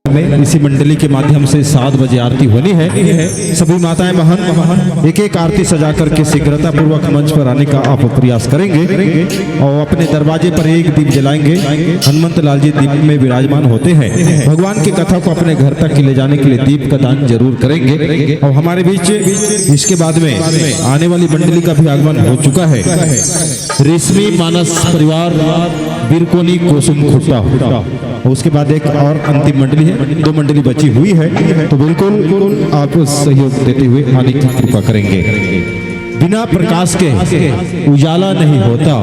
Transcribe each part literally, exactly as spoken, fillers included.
में इसी मंडली के माध्यम से सात बजे आरती होनी है। सभी माताएं, महंत एक एक आरती सजा करके शीघ्रता पूर्वक मंच पर आने का आप प्रयास करेंगे और अपने दरवाजे पर एक दीप जलाएंगे। हनुमंत लाल जी दीप में विराजमान होते हैं। भगवान की कथा को अपने घर तक ले जाने के लिए दीप का दान जरूर करेंगे। और हमारे बीच इसके बाद में आने वाली मंडली का भी आगमन हो चुका है। रेशमी मानस परिवार, बिरकोनी कोसुम खुट्टा। उसके बाद एक और अंतिम मंडली है, दो मंडली बची हुई है, तो बिल्कुल आप सहयोग देते हुए आने की कृपा करेंगे। बिना प्रकाश के उजाला नहीं होता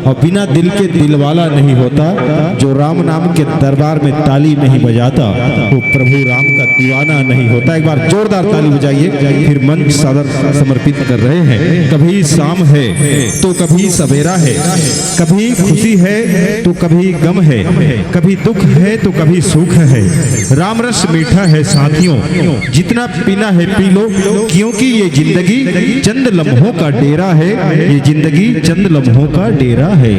और बिना दिल के दिलवाला नहीं होता। जो राम नाम के दरबार में ताली नहीं बजाता, वो प्रभु राम का दीवाना नहीं होता। एक बार जोरदार ताली बजाइए। फिर मंच सादर समर्पित कर रहे हैं। कभी शाम है तो कभी सवेरा है, कभी खुशी है तो कभी गम है, कभी दुख है तो कभी सुख है। राम रस मीठा है साथियों, जितना पीना है पी लो, क्योंकि ये जिंदगी चंद लम्हों का डेरा है, ये जिंदगी चंद लम्हों का डेरा है।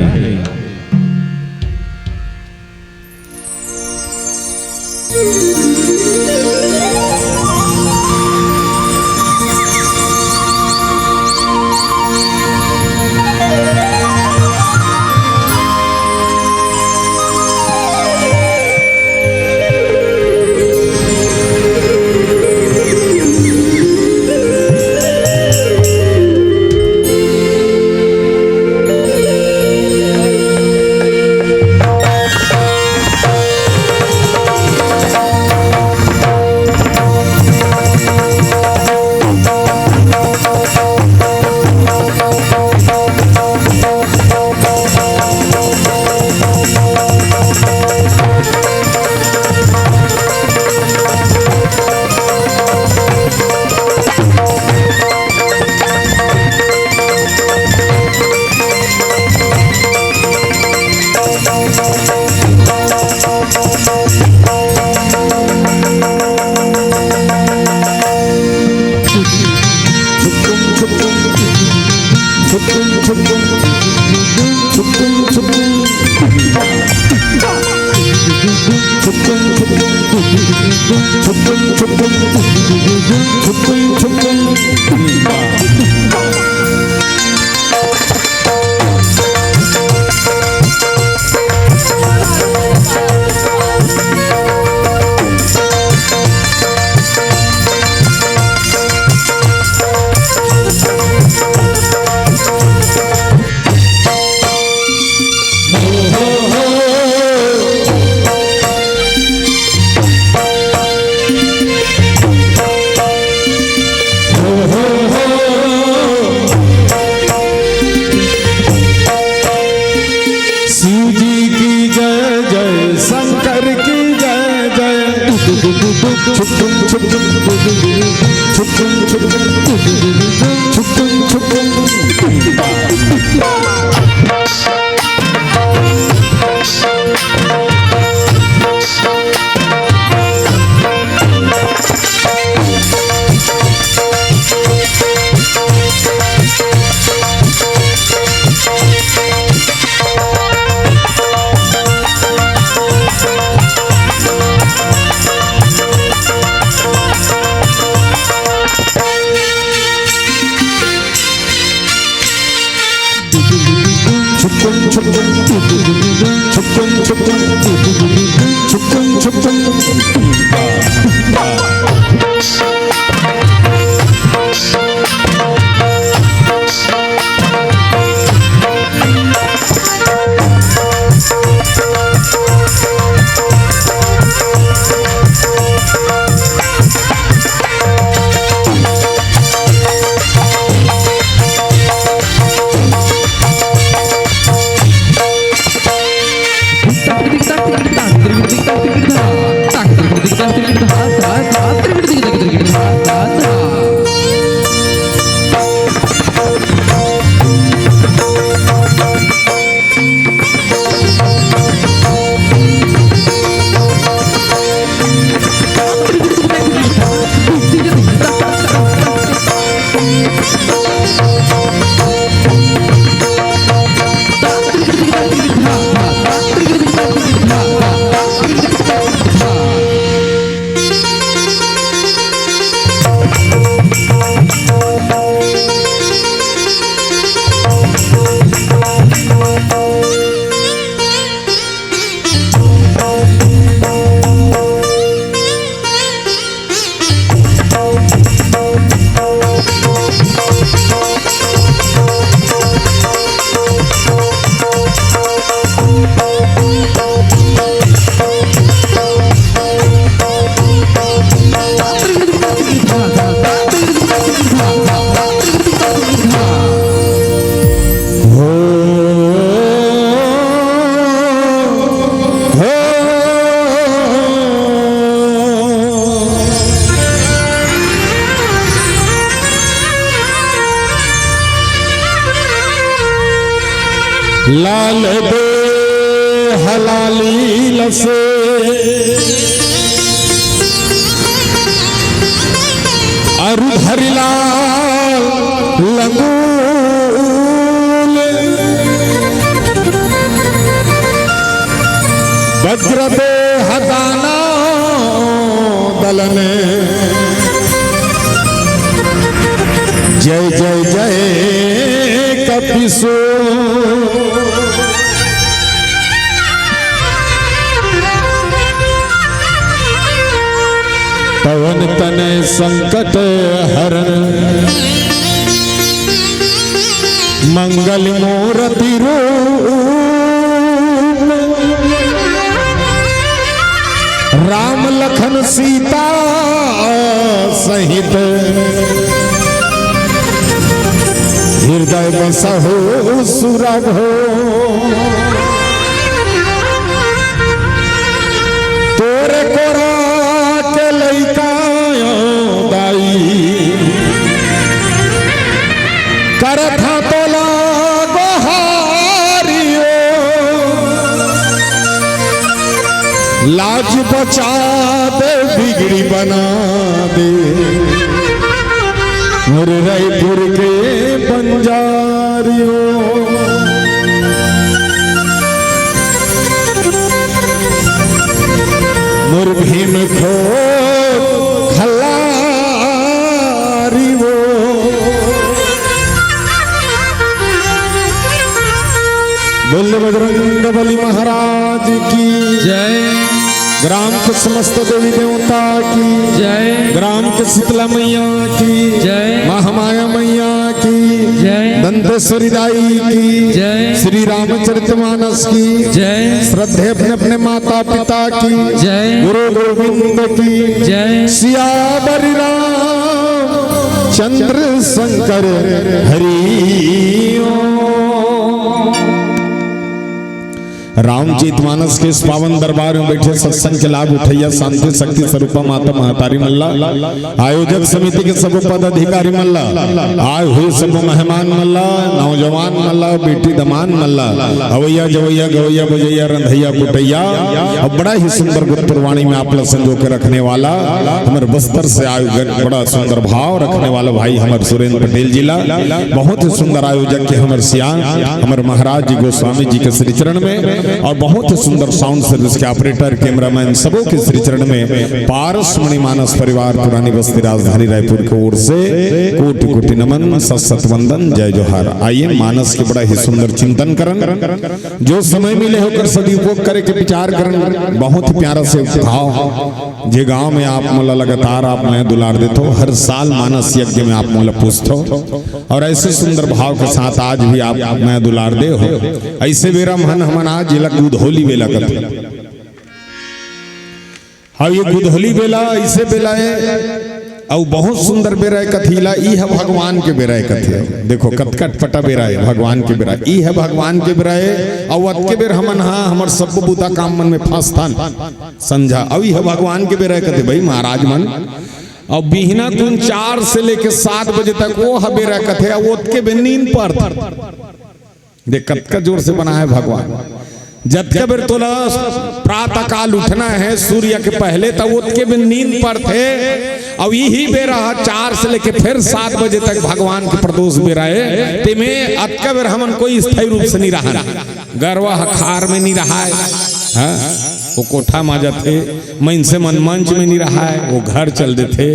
शिव जी की जय, जय शंकर की जय, जय। लाल दे हलाली लसे अरु धरि लाल लंगूल। वज्र दे हदाना दलन। जय जय जय कपिसो। पवन तनय संकट हरण। मंगल मूरति रूप। राम लखन सीता सहित। हृदय बसहु सुरभ। तोरे कोरा के लइका दाई। करत हा तोला गोहारियो। लाज बचा दे, बिगड़ी बना दे। मोर रायपुर के बंजारियो। मोर भीम खो खलारी वो। बोल बजरंग बली महाराज की। जय। ग्राम के समस्त देवी देवता की। जय। ग्राम के शीतला मैया की। जय। महामाया मैया की। जय। दंतेश्वरी दाई की। जय। श्री रामचरित मानस की। जय। श्रद्धे अपने अपने माता पिता की। जय। गुरु गोविंद की। जय। सियावर राम चंद्र शंकर हरि ओम। रामचरित मानस के इस पावन दरबार में बैठे सत्संग के लाभ उठैया शांति शक्ति स्वरूपा माता महतारी मल्ला, आयोजक समिति के सब पदाधिकारी मल्ला, आए हुए सब मेहमान मल्ला, नौजवान मल्ला, बेटी दमान मल्ला, अवैया जवैया गवैया बजैया रंधैया कुटैया, और बड़ा ही सुंदर गुप्तवाणी में आप लोग संजो के रखने वाला हमारे बस्तर से आए हुए बड़ा सुंदर भाव रखने वाला भाई हमारे सुरेंद्र पटेल जी ला, बहुत ही सुंदर आयोजक के हमारे सियान हमारे महाराज जी गोस्वामी जी के श्री चरण में, और बहुत ही सुंदर साउंड सर्विस के ऑपरेटर, कैमरामैन, सबों के श्री चरण में पारस मणि मानस परिवार पुरानी बस्ती राजधानी रायपुर की ओर से कोटि कोटि नमन, सत सत वंदन, जय जोहार। आइए, मानस के बड़ा ही सुंदर चिंतन करन, जो समय मिले होकर सदुपयोग करे के विचार करन। बहुत ही प्यारा से भाव, जे गांव में आप मोला लगातार आप मैं दुलार देथो, हर साल मानस यज्ञ में आप मोला पूछथो, और ऐसे सुंदर भाव के साथ आज भी आप मैं दुलार दे हो। ऐसे बेरा मन हमन आज जिला गुधौली बेला कथे। अब ये गुधौली बेला ऐसे बेला है, अउ बहुत सुंदर बेरा है कथीला, ई है भगवान के बेरा है कथे। देखो, कतका अटपटा बेरा है, भगवान के बेरा। ई है भगवान के बेरा है, अउ अतके बेर हमन, हाँ, हमर सब बूता काम मन में फंसथन संझा। अउ ई है भगवान के बेरा है कथे, भाई महाराज मन। अउ बिहना कुन चार से लेके सात बजे तक वो ह बेरा कथे, अउ ओतके बेर नींद पड़थे। देख, कतका जोर से बनाए भगवान। जतका बेर तोला प्रातः काल उठना है, सूर्य के पहले, त ओतके बेर नींद पड़थे। अउ इही बेरा ह चार से लेके फिर सात बजे तक भगवान के प्रदोष बेरा है। तेमे अतका बेर हमन कोई स्थायी रूप से नहीं रहन। गरवा ह खार में नहीं रहाय, हाँ? वो कोठा मा जाथे, मइनसे मन मंच में नहीं रहाय, वो घर चल देथे।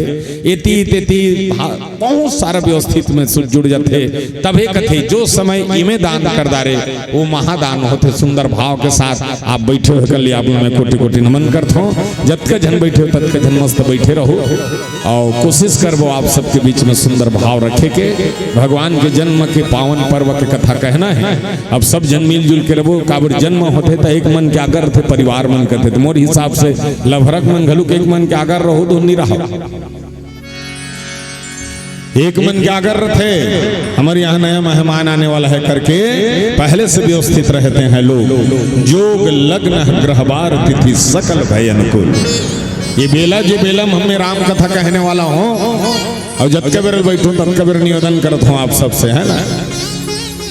एती तेती भा-, बहुत सारा व्यवस्थित में सु-, जुड़ जाथे। तभे कथे, जो समय इमे दान कर डारे, वो महादान होथे। सुंदर भाव के साथ आप बैठे हो, कल आप लोग मैं कोटि कोटि नमन करथो। जतका झन बैठे हो, ततका झन मस्त बैठे रहो। अउ कोशिश करबो आप सबके बीच में सुंदर भाव रखे के। भगवान के जन्म के पावन पर्व के कथा कहना है। अब सब झन मिलजुल के रहो, काबर जन्म होथे त एक मन के आगर रथे, परिवार मन करथे। त मोर हिसाब से लभरक मन घलुक एक मन के आगर रहो, तो नहीं रहो। एक मन के आगर रथे, हमारे यहाँ नया मेहमान आने वाला है करके पहले से व्यवस्थित रहते हैं लोग। जोग लग्न ग्रहवार तिथि सकल भय अनुकूल। ये बेला, जो बेला में हमें राम कथा कहने वाला हूँ, अउ जतका बेर बैठो, ततका बेर निवेदन करत हूँ आप सबसे, है ना?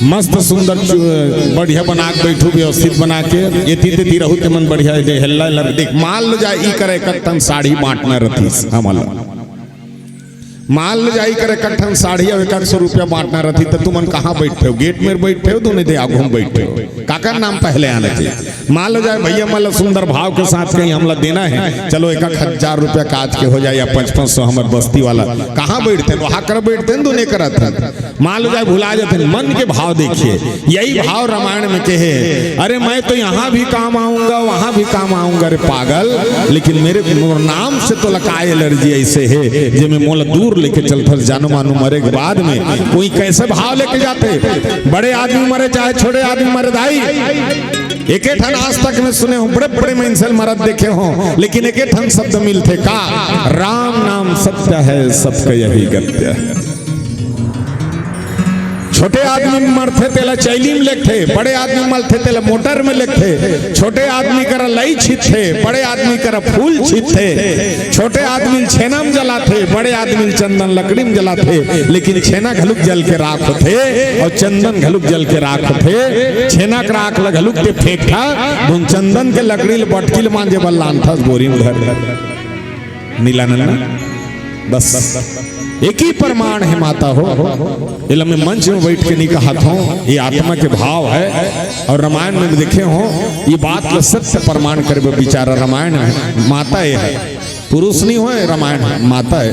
मस्त सुंदर चु-, बढ़िया बना के बैठू, व्यवस्थित बना के, एती तेती रहू ते मन बढ़िया दे हेल्ला हेल्ला। देख, मान लो जाए, ई करे एक ठन साड़ी बांटना रहितिस हमला, मान लो जाए, ई करे एक ठन साड़ी अउ एक सौ रुपया बांटना रहितिस, त तुमन कहाँ बैठते हो? गेट में बैठते हो, दोनों दे आगू में बैठते हो। काकर नाम पहले आना चाहिए। मान लो जाए भैया मन ला सुंदर भाव के साथ कहीं हमला देना है, चलो एक एक हजार रुपया काट के हो जाए या पाँच पाँच सौ हमर बस्ती वाला, कहाँ बैठते हैं? वहाँ कर बैठते हैं, दुने करत हैं। मान लो जाए भुला जाते हैं, मन के भाव देखिए, यही भाव रामायण में कहे, अरे मैं तो यहाँ भी काम आऊंगा, वहाँ भी काम आऊंगा। अरे पागल, लेकिन मेरे मोर नाम से तो लगा एलर्जी ऐसे है जे मैं मोला दूर लेके चलथस, जानो मानो मरे के बाद में कोई कैसे भाव लेके जाते, बड़े आदमी मरे चाहे छोटे आदमी मरे दाई। एके ठन आज तक मैं सुने हूँ, बड़े बड़े मनसे ल मरत देखे हूँ, लेकिन एके ठन शब्द मिलथे का, राम नाम सत्य है, सबका यही गत्य है। छोटे आदमी मरथे तेला चैली में लेगथे, बड़े आदमी मरथे तेला मोटर में लेगथे। छोटे आदमी करा लई छितथे, बड़े आदमी करा फूल छितथे। छोटे आदमी ल छेना में जलाथे, बड़े आदमी ल चंदन लकड़ी में जलाथे, लेकिन छेना घलुक जल के राख होथे अउ चंदन घलुक जल के राख होथे। छेना के राख ल घलुक ते फेंकथा, धुन चंदन के लकड़ी ल बटकी ल मांजे बर लानथस बोरी में धर। नीलानंद, बस एक ही प्रमाण है माता हो। एला मैं मंच में बैठ के नहीं कहत हूँ, ये आत्मा के भाव है। और रामायण में देखे हो, ये बात ल सत्य प्रमाण करे बर बिचारा रामायण में माता ये है, पुरुष नहीं होय, रामायण माता है।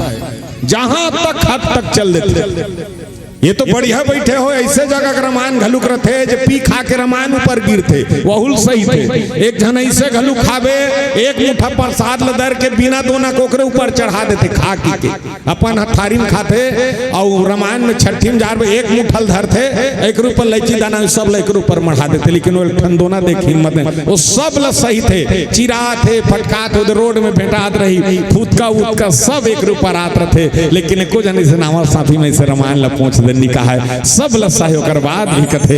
जहां तक हद तक चल देथे। ये तो बढ़िया बैठे हो, ऐसे जगह के रामायण घलुक रथे जे पी खा के रामायण ऊपर गिरथे, वहू ल सहिथे। एक झन ऐसे घलुक खाबे, एक मुठा प्रसाद ल धर के बिना दोना के ओकरे ऊपर चढ़ा देथे, खा के, के अपन ह थारी में खाथे, अउ रामायण में छट्ठी में जार बर एक मुठा ल धरथे, एक ऊपर लैची दाना सब ल एक ऊपर मढ़ा देथे, लेकिन वो एक ठन दोना देख हिम्मत नहीं, वो सब ल सहिथे, चिराथे, फटकाथे, रोड में भेंटात रही, फुतका उतका सब एक ऊपर आत रथे, लेकिन एको झन से नावा साफी में से रामायण ला पहुंच दे निकाहे, सब ला सहे। ओकर बाद भी कथे,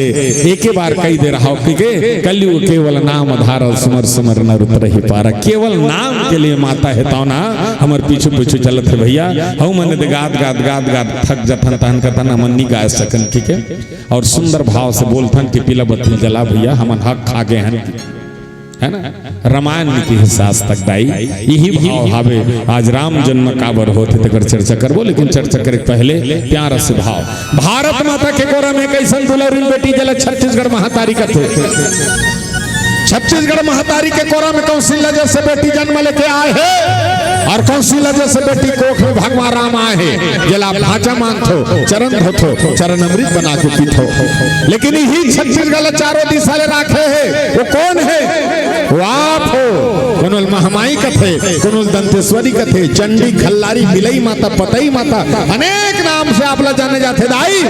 एके बार कई दे रहा हो कि के, कलयुग केवल नाम धारल, सुमर सुमर नर उतरहि पारा। केवल नाम के लिए माता हे तौना हमर पीछू पीछू चलत हे भैया। हऊ मन दे गात गात गात गात थक जथन, तहन कथन हमन नी गाय सकन कि के। और सुंदर भाव से बोलथन कि पीला बत्ती जला भैया, हमन हक खा गए हन। है ना? रामायण लिखे हे शास्त्रक दाई, यही भाव हावे। आज राम जन्म काबर होथे तेकर चर्चा करबो, लेकिन चर्चा करे के पहले प्यारा से भाव। भारत माता के कोरा में कैसन दुलरिन बेटी जेला छत्तीसगढ़ महतारी कथे। छत्तीसगढ़ महतारी के कोरा में कौशल्या जैसे बेटी जन्म लेके आए हे, और कौशल्या जैसे बेटी कोख में भगवान राम आए हे, जेला भांचा मानथो, चरण धोथो, चरण अमृत बना के पीथो। लेकिन यही छत्तीसगढ़ ला चारों दिशा ले राखे हे, वो कौन हे? वो आप हो। कोनो ल महामाई कथे, कोनो ल दंतेश्वरी कथे, चंडी, खल्लारी, बिलई माता, पतई माता, अनेक नाम से आप ला जाने जाथे दाई।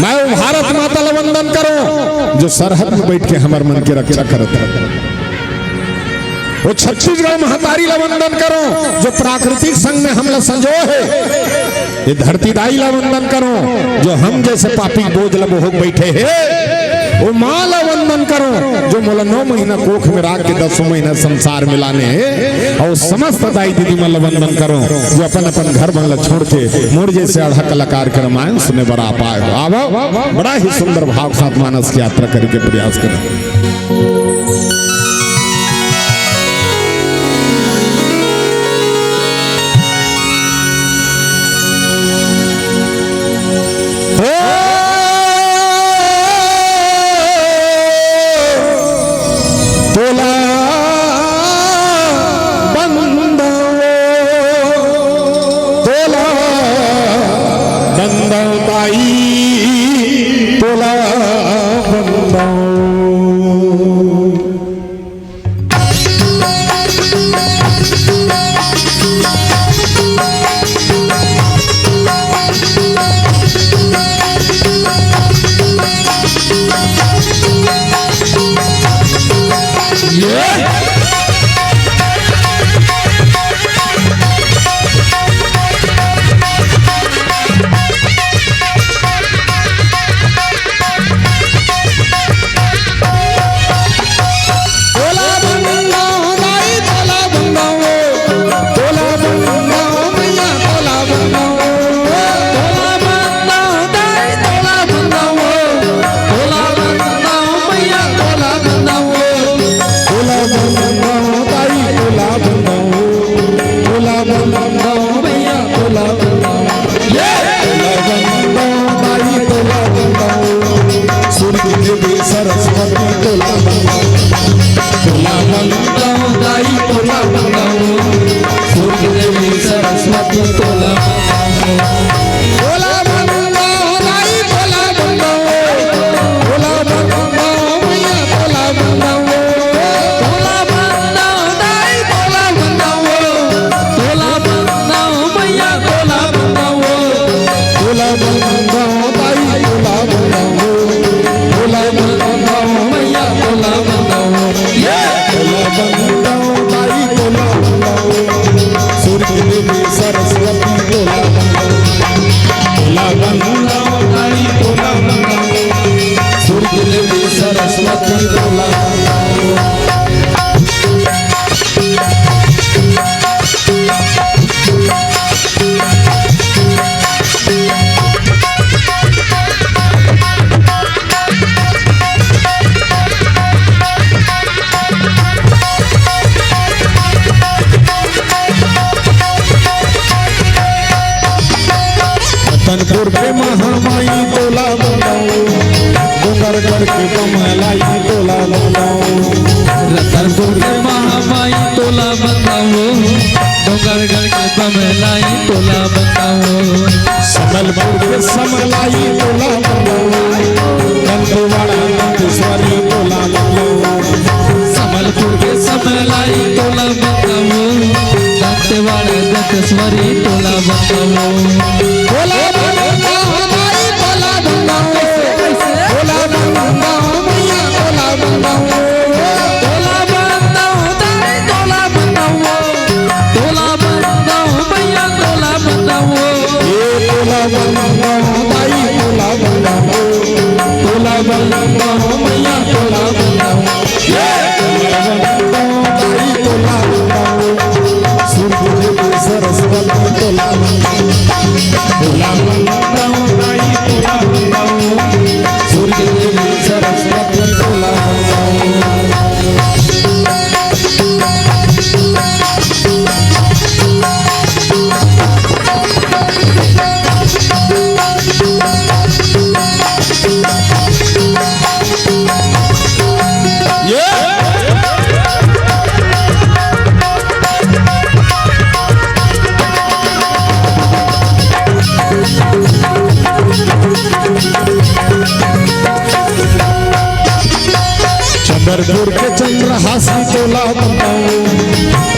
मैं वो भारत माता ला वंदन करूं, जो सरहद में बैठ के हमर मन के रक्षा करत हे। वो छत्तीसगढ़ महतारी ला वंदन करूं, जो प्राकृतिक संग में हमला संजोए हे। ये धरती दाई ला वंदन करूं, जो हम जैसे पापी बोझ ला बोहक बैठे हे। वो माँ ला वंदन करूं, जो मोला नौ महीना कोख में राख के दसों महीना संसार में लाने हे। और समस्त दाई दीदी मन ला वंदन करूं, जो अपन अपन घर मन ला छोड़ के मोर जैसे आधा कलाकार के रामायण सुने बर आप आए हो। आवो, बड़ा ही सुंदर भाव के साथ मानस की यात्रा करे के प्रयास करो। तोला बंदव, तोला बंदव ताई, तोला बंदव। तोला बंदव दाई, तोला बंदव, सुरगी देवी सरस्वती, तोला बंदव। तोला बंदव दाई, तोला बंदव, तोला बंदव मैया, तोला बंदव। तोला बंदव दाई, तोला बंदव, तोला बंदव मैया, तोला बंदव। तोला बंदव दाई, तोला बंदव, तोला बंदव मैया, तोला बंदव। ये तोला बंदव दाई, तोला बंदव, सुरगी देवी सरस्वती, तोला बंदव। तोला बंदव दाई, तोला बंदव, सुरगी देवी सरस्वती, तोला बंदव। रतनपुर के महामाई, तोला बंदव, डोंगरगढ़ के बमलाई, तोला बंदव। रतनपुर के महामाई, तोला बंदव, डोंगरगढ़ के बमलाई, तोला बंदव। संबलपुर के समलाई, तोला बंदव, दंतेवाड़ा दंतेश्वरी, तोला बंदव। संबलपुर के समलाई, तोला बंदव, दंतेवाड़ा दंतेश्वरी, तोला बंदव। तोला बंदव दाई, तोला बंदव, तोला बंदव मैया, तोला बंदव। तोला बंदव दाई, तोला बंदव, तोला बंदव मैया, तोला बंदव। ये तोला बंदव दाई, तोला बंदव, तोला बंदव मैया, तोला बंदव। ये तोला बंदव दाई, तोला बंदव, सुरगी देवी सरस्वती, तोला बंदव। तोला बंदव दाई, तोला बंदव, सुरगी देवी सरस्वती, तोला बंदव। छतरपुर के चंद्रहासी, तोला बंदव,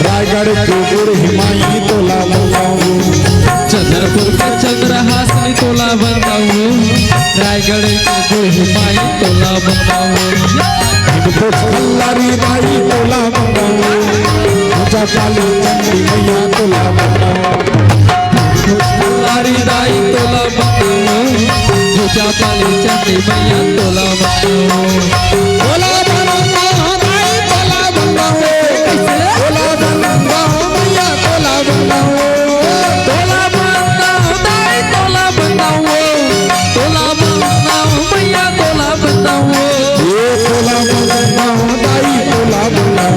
रायगढ़ के बूढ़ी माई, तोला बंदव। छतरपुर के चंद्रहासी, तोला बंदव, रायगढ़ के बूढ़ी माई, तोला बंदव। हिमकुंड खल्लारी दाई, तोला बंदव, ऊंचा काली चंडी मैया, तोला बंदव। खल्लारी दाई, तोला बंदव, ऊंचा काली चंडी मैया, तोला बंदव। तोला बंदव दाई, तोला बंदव, तोला बंदव मैया, तोला बंदव। तोला बंदव दाई, तोला बंदव, तोला बंदव मैया, तोला बंदव। ये तोला बंदव दाई, तोला बंदव,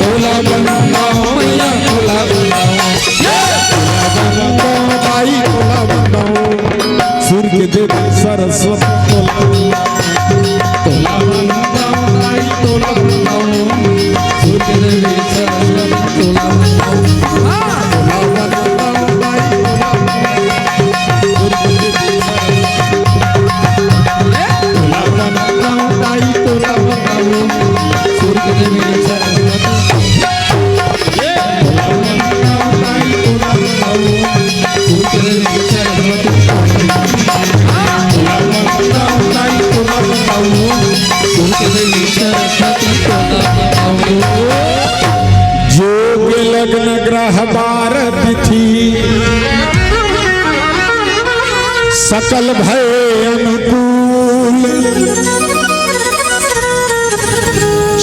तोला बंदव मैया, तोला बंदव। ये तोला बंदव दाई, तोला बंदव, सुरगी देवी सरस्वती, तोला बंदव। तोला बंदव दाई, तोला बंदव, सुरगी देवी सरस्वती, तोला बंदव। हाँ। तोला बंदव दाई, तोला बंदव, सुरगी देवी सरस्वती। जोग लग्न ग्रह बार तिथि सकल भय अनुकूल।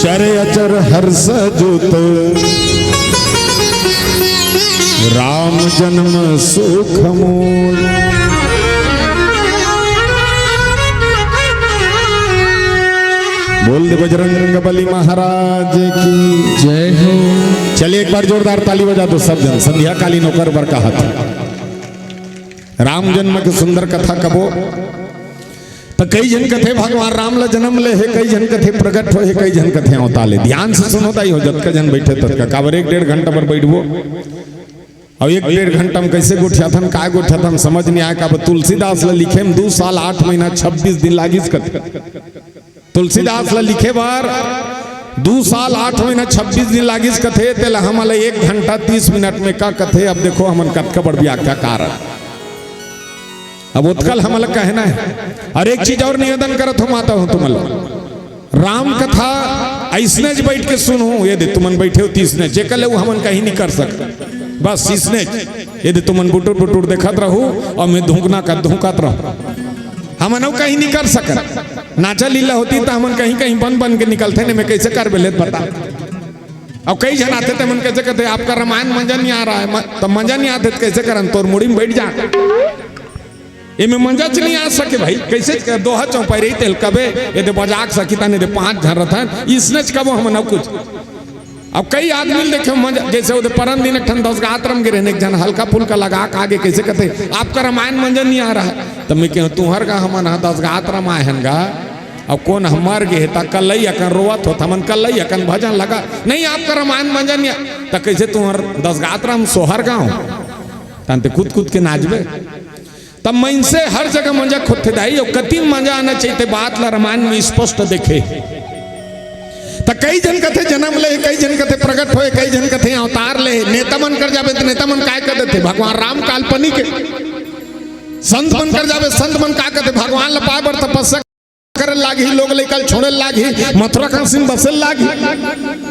चर अचर हर्ष जोत राम जन्म सुख मूल। बोल दे बजरंग बली महाराज की जय हो। चलिए एक बार जोरदार ताली बजा दो सब जन। संध्याकालीन ओकर बर कहत हे। राम जन्म के सुंदर कथा कबो त कई झन कथे भगवान राम ला जन्म ले हे, कई झन कथे प्रगट होय हे, कई झन कथे अवतार ले। ध्यान से सुनो दाई हो, जतका झन बइठे ततका, काबर एक डेढ़ घंटा बर बइठबो। अउ एक डेढ़ घंटा म कइसे गोठियाथन, काय गोठियाथन, समझ नइ आय। काबर तुलसीदास ला लिखे म दू साल आठ महीना छब्बीस दिन लागिस कथे। तुलसीदास ला लिखे बर दू साल आठ महीना छब्बीस दिन लागिस कथे, तेला हमन ला एक घंटा तीस मिनट में का कथे। अब देखो हमन कतका बड़ व्याख्याकार हन। अब ओतका ल हमन ला कहना हे। अउ एक चीज अउ निवेदन करत हों माता हो तुमन ला, राम कथा अइसनेच बइठ के सुनहू, ये दे तुमन बइठे हो त अइसनेच, जेकर ले हमन कहीं नइ कर सकन, बस अइसनेच। ये दे तुमन बुटुर बुटुर देखत रहू अउ मैं धुंकना का धुंकत रहूं। हमन अउ कहीं नइ कर सकन। नाचा लीला होतिस त हमन कहीं कहीं बन बन के निकलतेन, एमे कइसे करबे ले बता। अउ कई झन आथे त मन कइसे कथे, "आपका रामायण मजा नइ आ रहा है।" म-, त मजा नइ आथे त कइसे करन, तोर मुड़ी म बइठ जा। एमे मजा च नइ आ सके भाई, कइसे क-, दोहा चौपाई रही तेल कबे, ये दे बजाक सकी तन, ये दे पांच झन रथन, अइसनेच कबो हमन अउ कुछ। अब कई आदमी ल देखे मजा, जइसे ओदे परन दिन एक ठन दस गात रम गे रहिन, एक झन हल्का फुल्का लगा के आगे कइसे कथे, "आपका रामायण मजा नइ आ रहा है।" त मैं कहेंव, "तुंहर का हमन ह दस गात रमाय हन गा, अब कोन ह मर गे हे, त कल्लई अकन रोवत होत, हमन कल्लई अकन भजन लगा, नहीं आपका रामायण मजा नइ आ।" त कइसे तुंहर दस गात रम सोहर गांव, तन ते कूद कूद के नाचबे। त मइनसे हर जगह मजा खोजथे दाई, अउ कति मजा आना चाहिए, ते बात ला रामायण में स्पष्ट देखे। त कई झन कथे जन्म ले, कई झन कथे प्रगट होय, कई झन कथे अवतार ले। नेता मन कर जाबे त नेता मन काय कर देथे, भगवान राम काल्पनिक हे। संत मन कर जाबे, संत मन काय कथे, भगवान ला पाय बर तपस्या करे लागही, लोग लइका ल छोड़े लागही, मथुरा काशी म बसे लागही।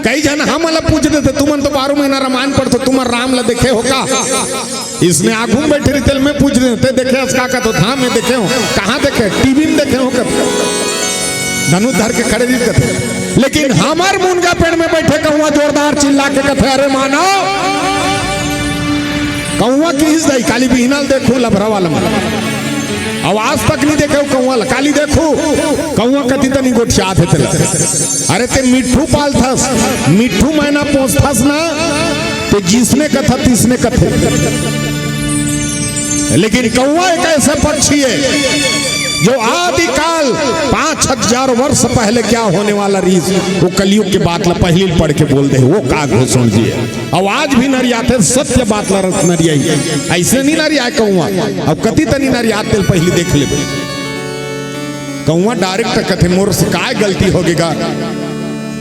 कई झन हमन ला पूछ देथे, "तुमन तो बारह महीना रामायण पढ़थो, तुमन राम ला देखे हो का?" इसने आगू में बइठे रहिथे, मैं पूछ देंव, "ते देखे हस का?" कथे, "हाँ, मैं देखे हों।" "कहाँ देखे?" "टीवी में देखे हों," कथे। धनुष धर के खड़े रहिथे कथे। लेकिन हमर मुनगा पेड़ में बइठे कौवा जोरदार चिल्ला के कथे, "अरे मानव, कौवा किहिस दाई, काली बिहना ल देखहूं लभरा वाला मन।" अउ आज तक नइ देखे कौवा ला, काली देखहूं, कौवा कति तनी गोठियात हे तेला। अरे ते मिट्ठू पालथस, मिट्ठू मैना पोसथस ना, ते जइसने कथस तइसने कथे। लेकिन कौवा एक ऐसा पक्षी हे, जो आदिकाल पांच हजार वर्ष पहले क्या होने वाला रहिस, वो कलयुग के बात ला पहिली पढ़ के बोल दे, वो काग हो सुन जिए। अउ आज भी नरियाथे, सत्य बात ला रस नरियाई। अइसे नइ नरियाय कौवा, अउ कति तनी नरियात तेल पहिली देख लेबे। कौवा direct कथे, "मोर से काय गलती होगे गा?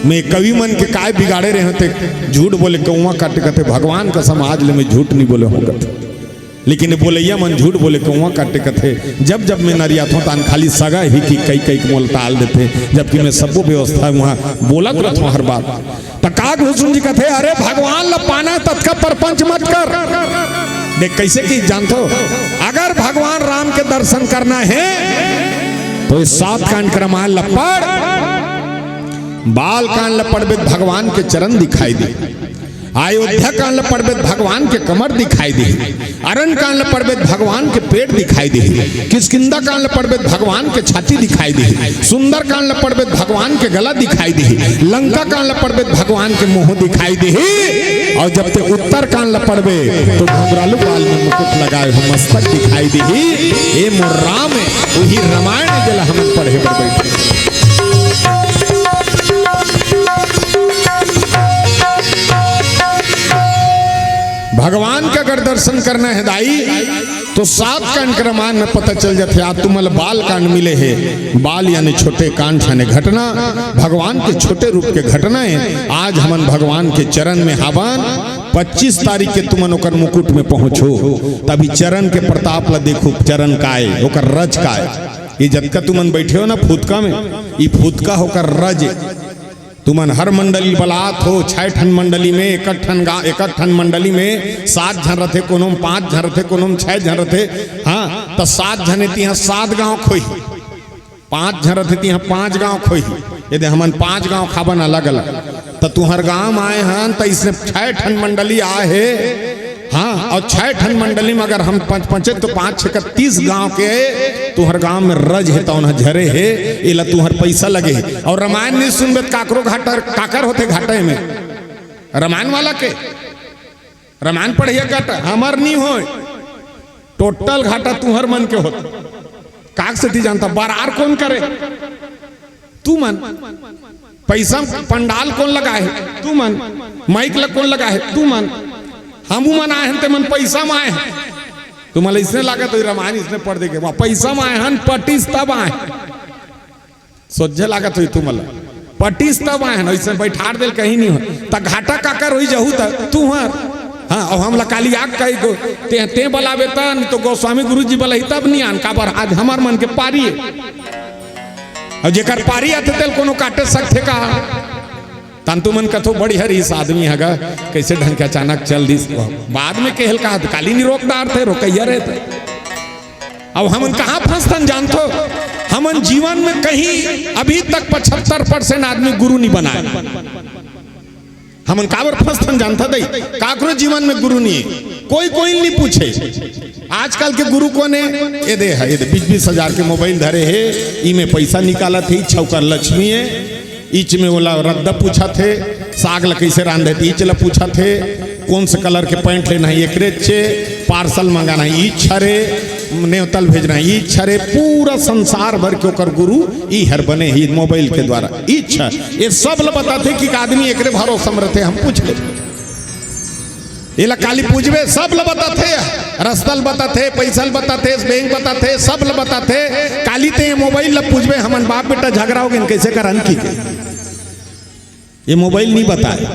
मैं कवि मन के काय बिगाड़े रहेंव ते झूठ बोले?" कौवा काटे कथे, "भगवान कसम आज ले मैं झूठ नइ बोले हों," कथे। लेकिन बोलइया मन झूठ बोले, कौवा काटे कथे, "जब जब मैं नरियाथों तहान खाली सगा ही कि कई कई के मोला टाल देथे, जबकि मैं सब्बो व्यवस्था उहां बोलत रथों हर बात।" त काग हुसुन जी कथे, "अरे भगवान ल पाना हे ततका परपंच मत कर।" देख कइसे कि जानथो, अगर भगवान राम के दर्शन करना हे त ये सात कांड के रामायण ल पढ़, बाल कांड ल पढ़बे त भगवान के चरण दिखाई दे, अयोध्या कांड ल पढ़बे त भगवान के कमर दिखाई देही, अरण्य कांड ल पढ़बे त भगवान के पेट दिखाई देही, किष्किंधा कांड ल पढ़बे त भगवान के छाती दिखाई देही, सुंदर कांड ल पढ़बे त भगवान के गला दिखाई देही, लंका कांड ल पढ़बे त भगवान के मुंह दिखाई देही, अउ जब ते उत्तर कांड ल पढ़बे त घुंघरालू बाल में मुकुट लगाए हुए मस्तक दिखाई देही। ए मोर राम, उही रामायण जेला हमन पढ़े बर बइठे। भगवान के अगर दर्शन करना हे दाई, त सात कांड के रामायण में पता चल जाथे। आज तुमन ल बाल कांड मिले हे, बाल यानी छोटे कांड, यानी घटना, भगवान के छोटे रूप के घटना हे। आज हमन भगवान के चरण में हावन, पच्चीस तारीख के तुमन ओकर मुकुट में पहुंचो, तभी चरण के प्रताप ला देखो, चरण काय, ओकर रज काय। ये जतका तुमन बइठे हो ना फुतका में, ये फुतका ओकर रज। तुमन हर मंडली बलात हो, छह ठन मंडली में, एक ठन गा-, एक ठन मंडली में सात झन रथे, कोनो में पांच झन रथे, कोनो में छह झन रथे। हां, त सात झन हे तिहां सात गांव खोही, पांच झन रथे तिहां पांच गांव खोही। ये दे हमन पांच गांव खाबन अलग-अलग, त तुंहर गांव में आए हन, त इसने छह ठन मंडली आए हे, हां, अउ छह ठन मंडली में अगर हम पंच पंचे त पांच छह का तीस गांव के तुंहर गांव में रज हे, तौन ह झरे हे, एला तुंहर पइसा लगे हे। अउ रामायण नइ सुनबे त काकरो घाटा, काकर होथे घाटा एमे? रामायण वाला के, रामायण पढ़इया घाटा, हमर नइ होय, total घाटा तुंहर मन के होथे। काक सेती जानता, बरार कोन करे? तुमन। पैसा पंडाल कोन लगाए हे? तुमन। माइक ला कोन लगाए हे? तुमन। हमू मन आए हन, ते मन पैसा म आए हन। तुमन ला इसने लागत होही, रामायण इसने पढ़ देखे, वाह, पैसा म आए हन, पटिस तब आए। सोझे लागत होही तुमन ला। पटिस तब आए हन, अइसे बइठार देल कहीं नहीं हो। त घाटा काकर होही जहू त तुंहर। हाँ, अउ हमला काली आग कही गो, ते, ते बलाबे त, नहीं तो गोस्वामी गुरु जी बलाही तब नहीं आन, काबर आज हमर मन के पारी हे। अउ जेकर पारी आथे तेल कोनो काटे सकथे का? तन तुमन कथो बड़ी हरीस आदमी हगा, कइसे ढंग के अचानक चल दिस। बाद में केहेल का काली नहीं रोक डारथे, रोकइया रहिथे। अब हमन कहाँ फंसथन जानथो? हमन जीवन में कहीं अभी तक पचहत्तर percent आदमी गुरु नहीं बनाए। हमन काबर फंसथन जानथा दई? काकरो जीवन में गुरु नहीं हे। कोई कोई नहीं पूछे। आजकल के गुरु कोन हे? ये दे हे, ये दे बीस बीस हजार के मोबाइल धरे हे, ई में पैसा निकालत हे, इच्छा ओकर लक्ष्मी हे। इच में ओला रद्दा पूछत हे, साग ला कइसे रांधे, त इच ला पूछत हे, कोन से colour के pant लेना हे, एकरे चे parcel मंगाना हे, इच हरे, नेवतल भेजना हे, इच हरे, पूरा संसार भर के ओकर गुरु ई हर बने हे मोबाइल के द्वारा। इच, ये सब ला बताथे कि आदमी एकरे भरोसा म रथे, हम पूछ ले। एला काली पूछबे, सब ल बताथे, रस्ता ल बताथे, पैसा ल बताथे, बैंक बताथे, सब ल बताथे। काली ते ये मोबाइल ल पूछबे, हमन बाप बेटा झगड़ा हो गेन, कइसे करन की के? ये मोबाइल नहीं बताए।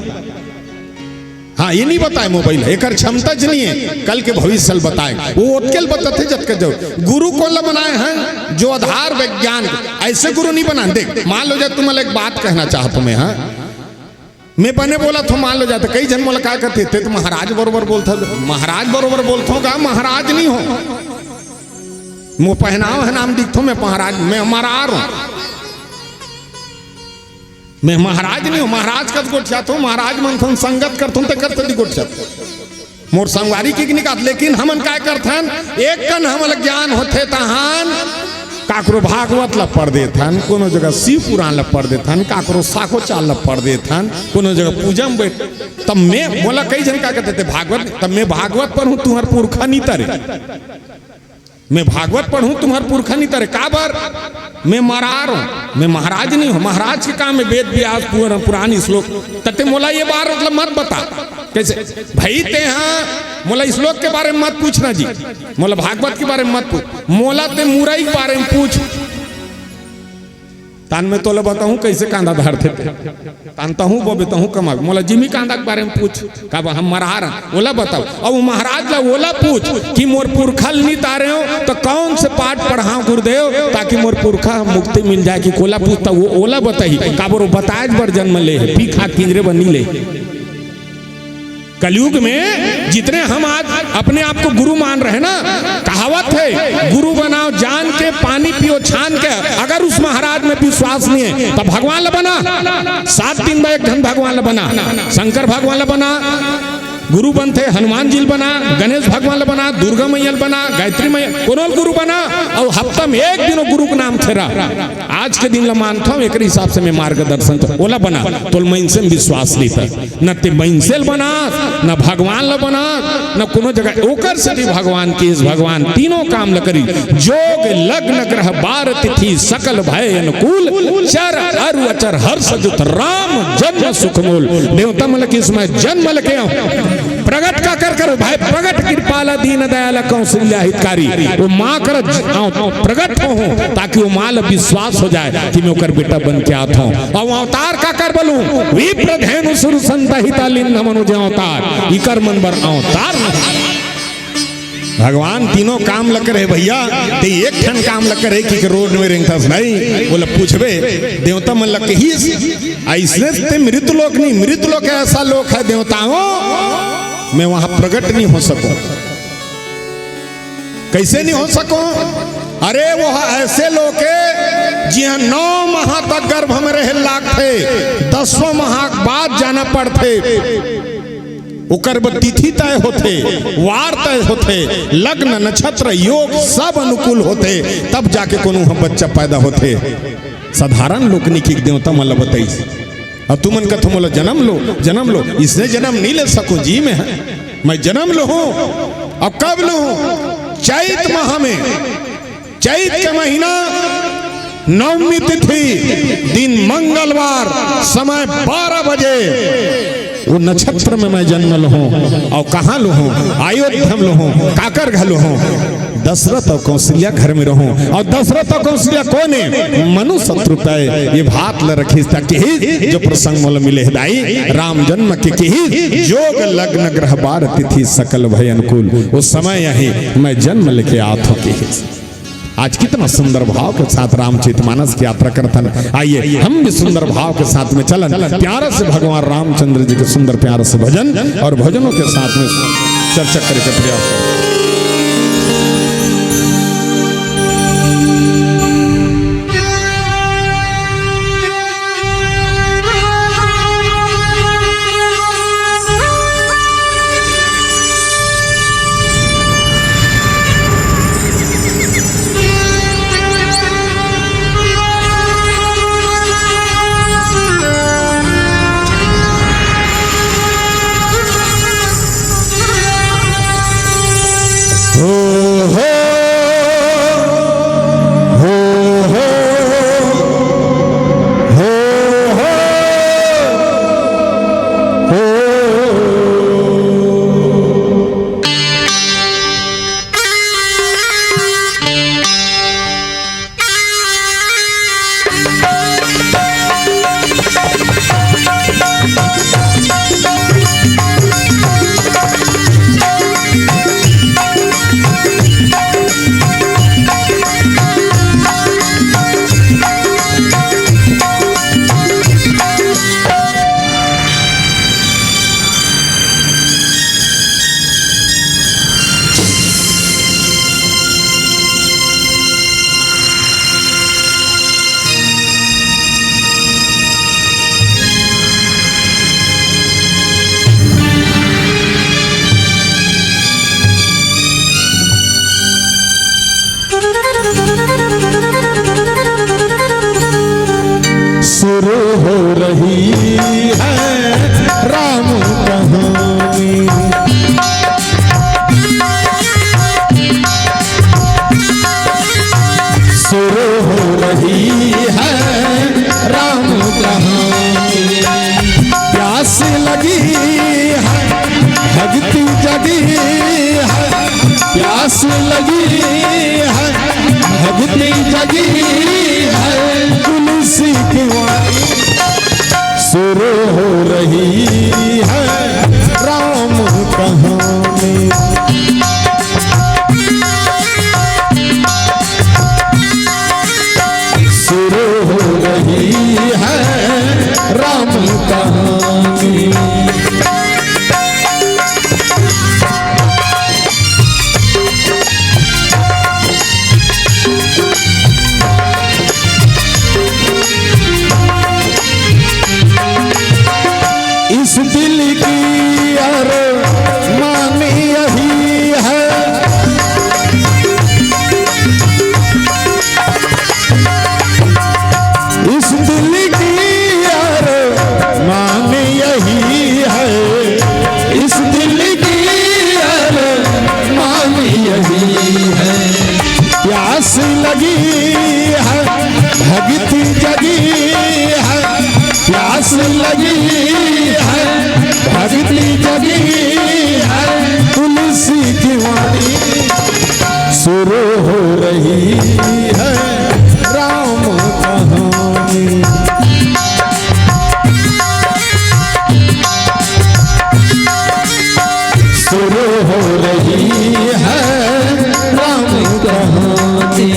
हाँ, ये नहीं बताए मोबाइल, एकर क्षमता च नहीं हे, कल के भविष्य ल बताए। वो ओतके ल बताथे जतके जरूर। गुरु कोन ल बनाए हन? जो आधार विज्ञान, अइसे गुरु नहीं बनाए। देख, मान लो जब तुमन ल एक बात कहना चाहत हों मैं, हाँ, मैं बने बोलत हों, मान लो जात, कई झन मोला का कथे, "ते तो महाराज बरोबर बोलथस।" महाराज बरोबर बोलथों का? महाराज नहीं हों। मोर पहनावा हे नाम दिखथों, मैं महाराज, मैं मरार हों। मैं महाराज नहीं हों, महाराज कस गोठियाथों, महाराज मनथों, संगत करथों, तेकर सेती गोठियाथों। मोर संगवारी के निकात, लेकिन हमन काय करथन, एक कन हमन ल ज्ञान होथे तहान काकरो भागवत ल पढ़ देथन, कोनो जगह शिव पुराण ल पढ़ देथन, काकरो साखोचाल ल पढ़ देथन, कोनो जगह पूजा म बैठ, तब मैं, मोला कई झन का कथे, "ते भागवत," तब मैं भागवत पढ़हूं, तुंहर पुरखा नहीं तरे। मैं भागवत पढ़हूं, तुंहर पुरखा नहीं तरे। काबर? मैं मरार हों, मैं महाराज नहीं हों। महाराज के काम हे वेद व्यास पुर-, पुराण श्लोक। त ते मोला ये बार मतलब मत बता। कइसे? भाई ते हाँ, मोला श्लोक के बारे में मत पूछना जी, मोला भागवत के बारे में मत पूछ, मोला ते मुरई के बारे में पूछ। तहान मैं तोला बताहूं कइसे कांदा धरथे ते। तहान तहूं बोबे, तहूं कमाबे। मोला जिमी कांदा के बारे में पूछ, काबर हम मरार हन, ओला बताव। अउ महाराज ला ओला पूछ कि मोर पुरखा ल नहीं तारे हों, त कौन से पाठ पढ़हांव गुरुदेव, ताकि मोर पुरखा ह मुक्ति मिल जाए, कि कोला पूछ, त वो ओला बताही, काबर वो बताए बर जन्म ले हे, पी खा किंजरे बर नहीं ले। कलयुग में जितने हम आज अपने आप को गुरु मान रहे ना, कहावत हे, "गुरु बनाओ जान के, पानी पियो छान के।" अगर उस महाराज में विश्वास नहीं हे, तब भगवान ल बना। सात दिन बर एक झन भगवान ल बना, शंकर भगवान ल बना, गुरु बनथे, हनुमान जी ल बना, गणेश भगवान ल बना, दुर्गा मैया ल बना, गायत्री मैया, कोनो ल गुरु बना, अउ हफ्ता में एक दिन वो गुरु के नाम फेरा। आज के दिन ल मानथों, एकर हिसाब से मैं मार्गदर्शन तो ओला बना, तोला मइनसे में विश्वास नहीं था। न ते मइनसे ल बनास, न भगवान ल बनास, न कोनो जगह। ओकर सेती भगवान के, भगवान तीनों काम ल करी, जोग लग्न ग्रह बार तिथि सकल भय अनुकूल, चर अरु अचर हर्ष जुत राम जन्म सुख मूल। देवता मन ल किस मैं जन्म ल के आऊं, प्रगट काकर करो भाई, प्रगट कृपाला दीन दयाला कौशल्या हितकारी। वो माँ कर ज-, आऊं, प्रगट हों, ताकि वो माँ ल विश्वास हो जाए कि मैं ओकर बेटा बन के आत हों। अउ अवतार काकर बोलूं, विप्र धेनु सुर संत हिता लीन मनुज अवतार, इकर मन बर अवतार नहीं। भगवान तीनों काम ल करे भैया, ते एक ठन काम ल करे कि रोड में रेंगथस नहीं, ओला पूछबे, देवता मन ल कहिस, अइसने ते मृत लोक नहीं, मृत लोक ऐसा लोक हे देवताओं, मैं वहां प्रगट नहीं हो सकूं। कइसे नहीं हो सकूं? अरे, वो ऐसे लोक हे, जिहां नौ माह तक गर्भ में रहे लागथे, दसवां माह के बाद जाना पड़थे। ओकर बर तिथि तय होथे, वार तय होथे, लग्न, नक्षत्र, योग सब अनुकूल होथे, तब जाके कोनो ह बच्चा पैदा होथे। साधारण लोकनी के देवता मन ल बताइस। अब तुमन कथो, "मोला जन्म लो, जन्म लो।" इसने जन्म नहीं ले सकूं जी मैं, मैं जन्म लूं। अब कब लूं? चैत माह में। चैत के महीना, नवमी तिथि, दिन मंगलवार, समय बारह बजे, वो नक्षत्र में मैं जन्म लूं और कहाँ लूं, अयोध्या में लूं, काकर घर लूं, दशरथ और कौशल्या घर में रहूं। और दशरथ और कौशल्या कोन ए? मनु सत्रुपा ए। ये बात ल रखिस त किहिस, जो प्रसंग मोला मिले हे दाई, राम जन्म के किहिस, जोग लग्न ग्रह बार तिथि सकल भय अनुकूल। वो समय यही मैं जन्म लेके आत हों किहिस। आज कितना सुंदर भाव के साथ रामचरित मानस की यात्रा करथन। आइए, हम भी सुंदर भाव के साथ में चलन, प्यारा से भगवान रामचंद्र जी के सुंदर प्यारा से भजन और भजनों के साथ में चर्चा करके प्रयास करें। शुरू हो रही है राम कहानी। शुरू हो रही है राम कहानी। प्यास लगी है, भक्ति जगी है, प्यास लगी है, भक्ति जगी है, तुलसी की वाणी। शुरू हो रही है राम कहानी। शुरू हो रही है राम कहानी। इस दिल की अरमान यही है। इस दिल की अरमान यही है, इस दिल की अरमान यही है। प्यास लगी है, भक्ति जगी है, प्यास लगी है, भक्ति जगी है, तुलसी की वाणी। शुरू हो रही है राम कहानी। शुरू हो रही है राम कहानी।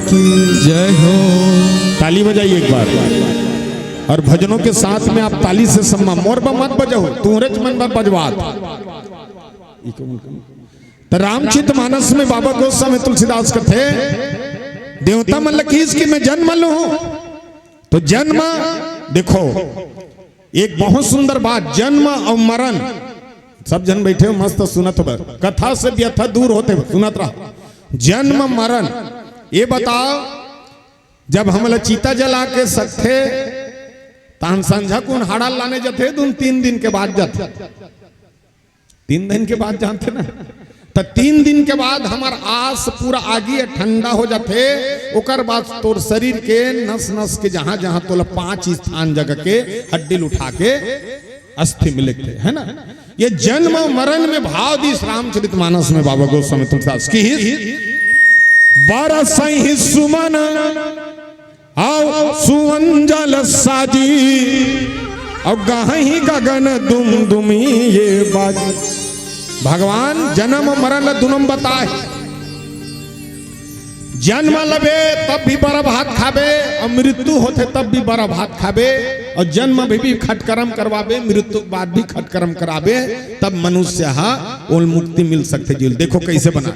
जय हो। ताली बजाइए एक बार। और भजनों के साथ में आप ताली से सम्मान, मोर बर मत बजाओ, तुहरेच मन बर बजवात। त रामचरित मानस में बाबा गोस्वामी तुलसीदास कथे, देवता मन ल किहिस कि मैं जन्म लूं, तो जन्म, देखो, एक बहुत सुंदर बात, जन्म और मरण। सब झन बैठे हो, मस्त सुनत हो, कथा से व्यथा दूर होते हो, सुनत रहो। जन्म मरण, ये बताओ, जब हमला चिता जला के सकथे, तहन संझा कुन हाड़ा लाने जथे, दुन तीन दिन के बाद जथे। तीन दिन के बाद जानते ना, त तीन दिन के बाद हमर आस पूरा आगी है, ठंडा हो जाथे। ओकर बाद तोर शरीर के नस नस के जहां जहां तोला पांच स्थान जगह के हड्डी ल उठा के अस्थि में लिखते है ना। ये जन्म मरण में भाव दिस रामचरित मानस में बाबा गोस्वामी तुलसीदास की ही। बरसहि सुमन अउ सुवन जल साजी, अउ गाही गगन दुमदुमी ये बाजी। भगवान जन्म मरण ल दुनों बताए। जन्म लबे तब भी बड़ा भात खाबे, अउ मृत्यु होथे तब भी बड़ा भात खाबे, अउ जन्म में भी खटकरम करवाबे, मृत्यु के बाद भी खटकरम कराबे, तब मनुष्य हा ओल मुक्ति मिल सकथे। जी देखो कैसे बना।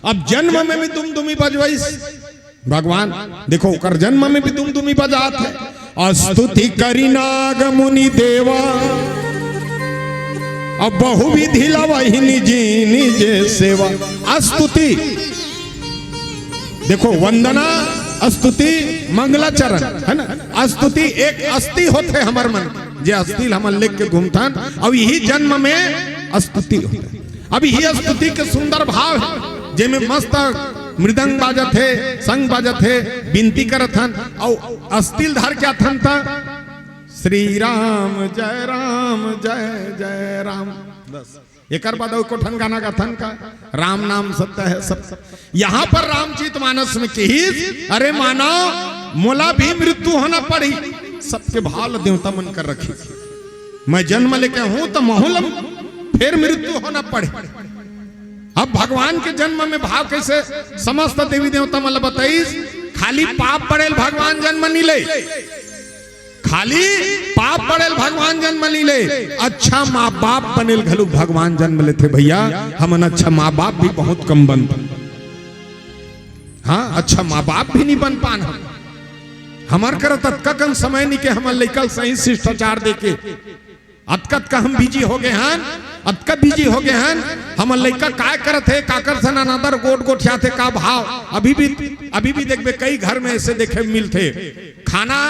अब जन्म में भी दुमदुमी बजवाइस भगवान, देखो ओकर जन्म में भी दुमदुमी बजात है। अस्तुति करि नाग मुनि देवा, अब बहुविधि लवहि निजि निजि सेवा। अस्तुति, देखो वंदना, अस्तुति, मंगलाचरण, है ना। अस्तुति एक अस्ति होथे हमर मन, जे अस्ति ल हमन लेके घूमथन, अउ यही जन्म में अस्तुति होथे। अब यही अस्तुति के सुंदर भाव है, जेमे मस्त मृदंग बाजत हे, संग बाजत हे, बिनती करत हन, अउ अस्ति ल धर के आथन त श्री राम जय राम जय जय राम। बस, एकर बाद अउ एको ठन गाना गाथन का, राम नाम सत्य है सब। यहाँ पर रामचरित मानस में किहिस, अरे मानव, मोला भी मृत्यु होना पड़ही। सबके भाव ल देवता मन कर रखिस। मैं जन्म लेके हूं त महू ल फेर मृत्यु होना पड़े। अब भगवान के जन्म में भाव कैसे, समस्त देवी देवता मन ल बताइस, खाली पाप पड़े ल भगवान जन्म नी ले, खाली पाप पड़े ल भगवान जन्म नी ले, अच्छा माँ बाप बने ल घलो भगवान जन्म लेथे भैया। हमन अच्छा माँ बाप भी बहुत कम बनथन। हाँ, अच्छा माँ बाप भी नी बन पान हम। हमर करा त अतका कन समय नी के हमर लइका ल सही शिष्टाचार देके। अतका, अतका हम बिजी हो गे हन, अतका बिजी हो गे हन, हमर लइका काय करत हे, काकर सन अनादर गोठ गोठियाथे, का भाव। अभी भी, अभी भी देखबे, कई घर में ऐसे देखे मिलथे। खाना,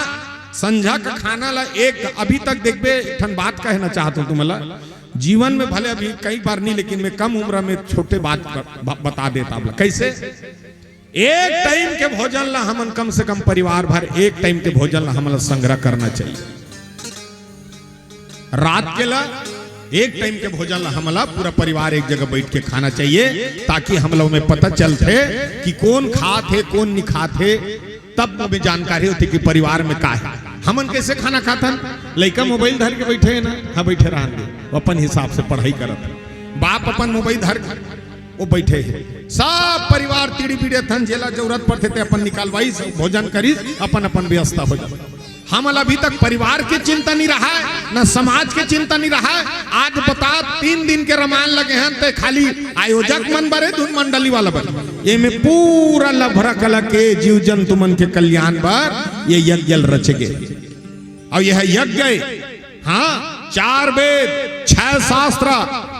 संझा का खाना ला एक, अभी तक देखबे, एक ठन बात कहना चाहत हूँ तुमला, जीवन में भले अभी कई बार नहीं, लेकिन मैं कम उम्र में छोटे बात ब-, ब-, बता देता हूँ। कैसे? एक टाइम के भोजन ला हमन कम से कम परिवार भर एक टाइम के भोजन ला हमन ला संग्रह करना चाहिए। रात के ला एक टाइम के भोजन ला हमन ला पूरा परिवार एक जगह बैठ के खाना चाहिए, ताकि हम लोग में पता चलथे कि कौन खात हे, कौन नहीं खात हे। तब ओमे जानकारी होथे कि परिवार में का हे। हमन कैसे खाना खाथन? लइका मोबाइल धर के बैठे हे ना, हाँ, बैठे रहन दे, वो अपन हिसाब से पढ़ाई करत हे। बाप अपन मोबाइल धर के वो बैठे हे, सब परिवार तिड़ी बिड़े थन, जेला जरूरत पड़थे ते अपन निकालवाइस, भोजन करिस, अपन अपन व्यवस्था हो जाथे। हमन अभी तक परिवार के चिंता नहीं रहा है, न समाज के चिंता नहीं रहा है। आज बता, तीन दिन के रामायण लगे हैं, ते खाली आयोजक मन बरे, धुन मंडली वाला बरे, एमे पूरा लभरा कला के जीव जंतु मन के कल्याण बर ये यज्ञ ल रचे गे। अउ यह यज्ञ, हाँ, चार वेद, छह शास्त्र,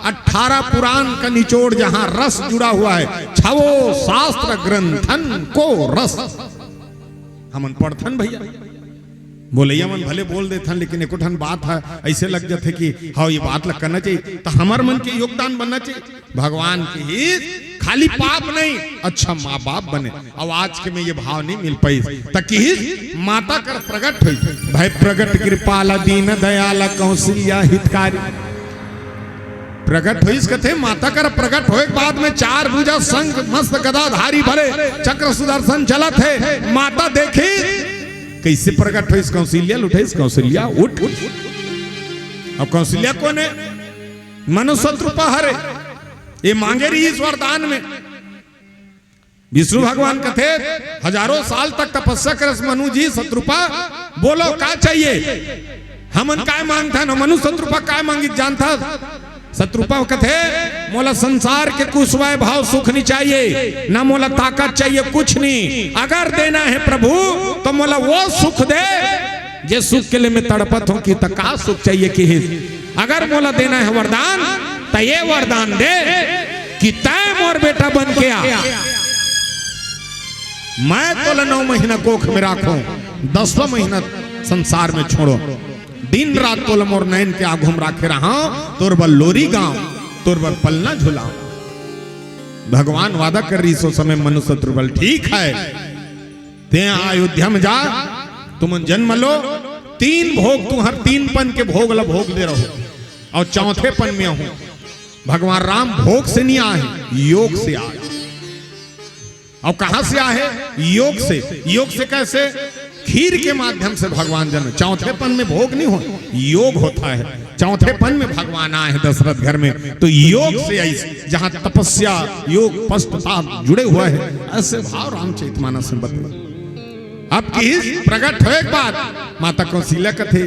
अठारह पुराण का निचोड़, जहाँ रस जुड़ा हुआ है, छवो शास्त्र ग्रंथन को रस। हमन पढ़थन भैया, बोलैया मन भले बोल देथन, लेकिन एको ठन बात है, ऐसे लग जाथे कि हाँ, ये बात लगना चाहिए, तो हमर मन के योगदान बनना चाहिए। भगवान किहिस खाली पाप नहीं, अच्छा माँ बाप बने। अब आज के में ये भाव नहीं मिल पाइस, त किहिस माता कर प्रगट होइस, भय प्रगट कृपाला दीन दयाला कौशल्या हितकारी। प्रगट होइस कथे माता कर प्रगट होए के बाद में चार भुजा शंख मस्त गदाधारी भरे चक्र सुदर्शन चलत हे। माता देखिस कैसे प्रगट होइस, कौशल्या ल उठाइस, कौशल्या उठ। अब कौशल्या कोन हे? मनुष्य रूपा हरे। ये मांगे रहिस वरदान में, विष्णु भगवान कथे, हजारों साल तक तपस्या करस मनु जी, शतरूपा, बोलो का चाहिए? हमन काय मांगथन? मनु शतरूपा काय मांगिस जानथस? शतरूपा कथे, मोला संसार के कुछ वैभव सुख नहीं चाहिए, ना मोला ताकत चाहिए, कुछ नहीं। अगर देना है प्रभु, तो मोला वो सुख दे, जे सुख के लिए मैं तड़पत हूँ। कि त का सुख चाहिए किहिस? अगर मोला देना है वरदान, त ये वरदान दे कि तैं मोर बेटा बन के आ। मैं तोला नौ महीना कोख में राखूं, दसवां महीना संसार में छोड़ो। दिन रात तोला मोर नैन के आगू में राखे रहा, तोर बर लोरी गांव, तोर बर पलना झुलाओ। भगवान वादा कर रहिस ओ समय मनु शतरूपा ल, ठीक है, तें अयोध्या में जा, तुमन जन्म लो, तीन भोग, तुंहर तीन पन के भोग ला भोग दे रहो, और चौथे पन में आहूं। भगवान राम भोग से नहीं आए, योग से आए। और कहां से आए? योग से। योग से कैसे? खीर के माध्यम से भगवान जन्म। चौथेपन में भोग नहीं हो, योग होता है। चौथेपन में भगवान आए हैं दशरथ घर में, तो योग से आई, जहां तपस्या, योग, पश्चाताप जुड़े हुए हैं। ऐसे भाव रामचरित मानस में बतले। अब किहिस प्रगट होय के बाद माता कौशल्या कथे,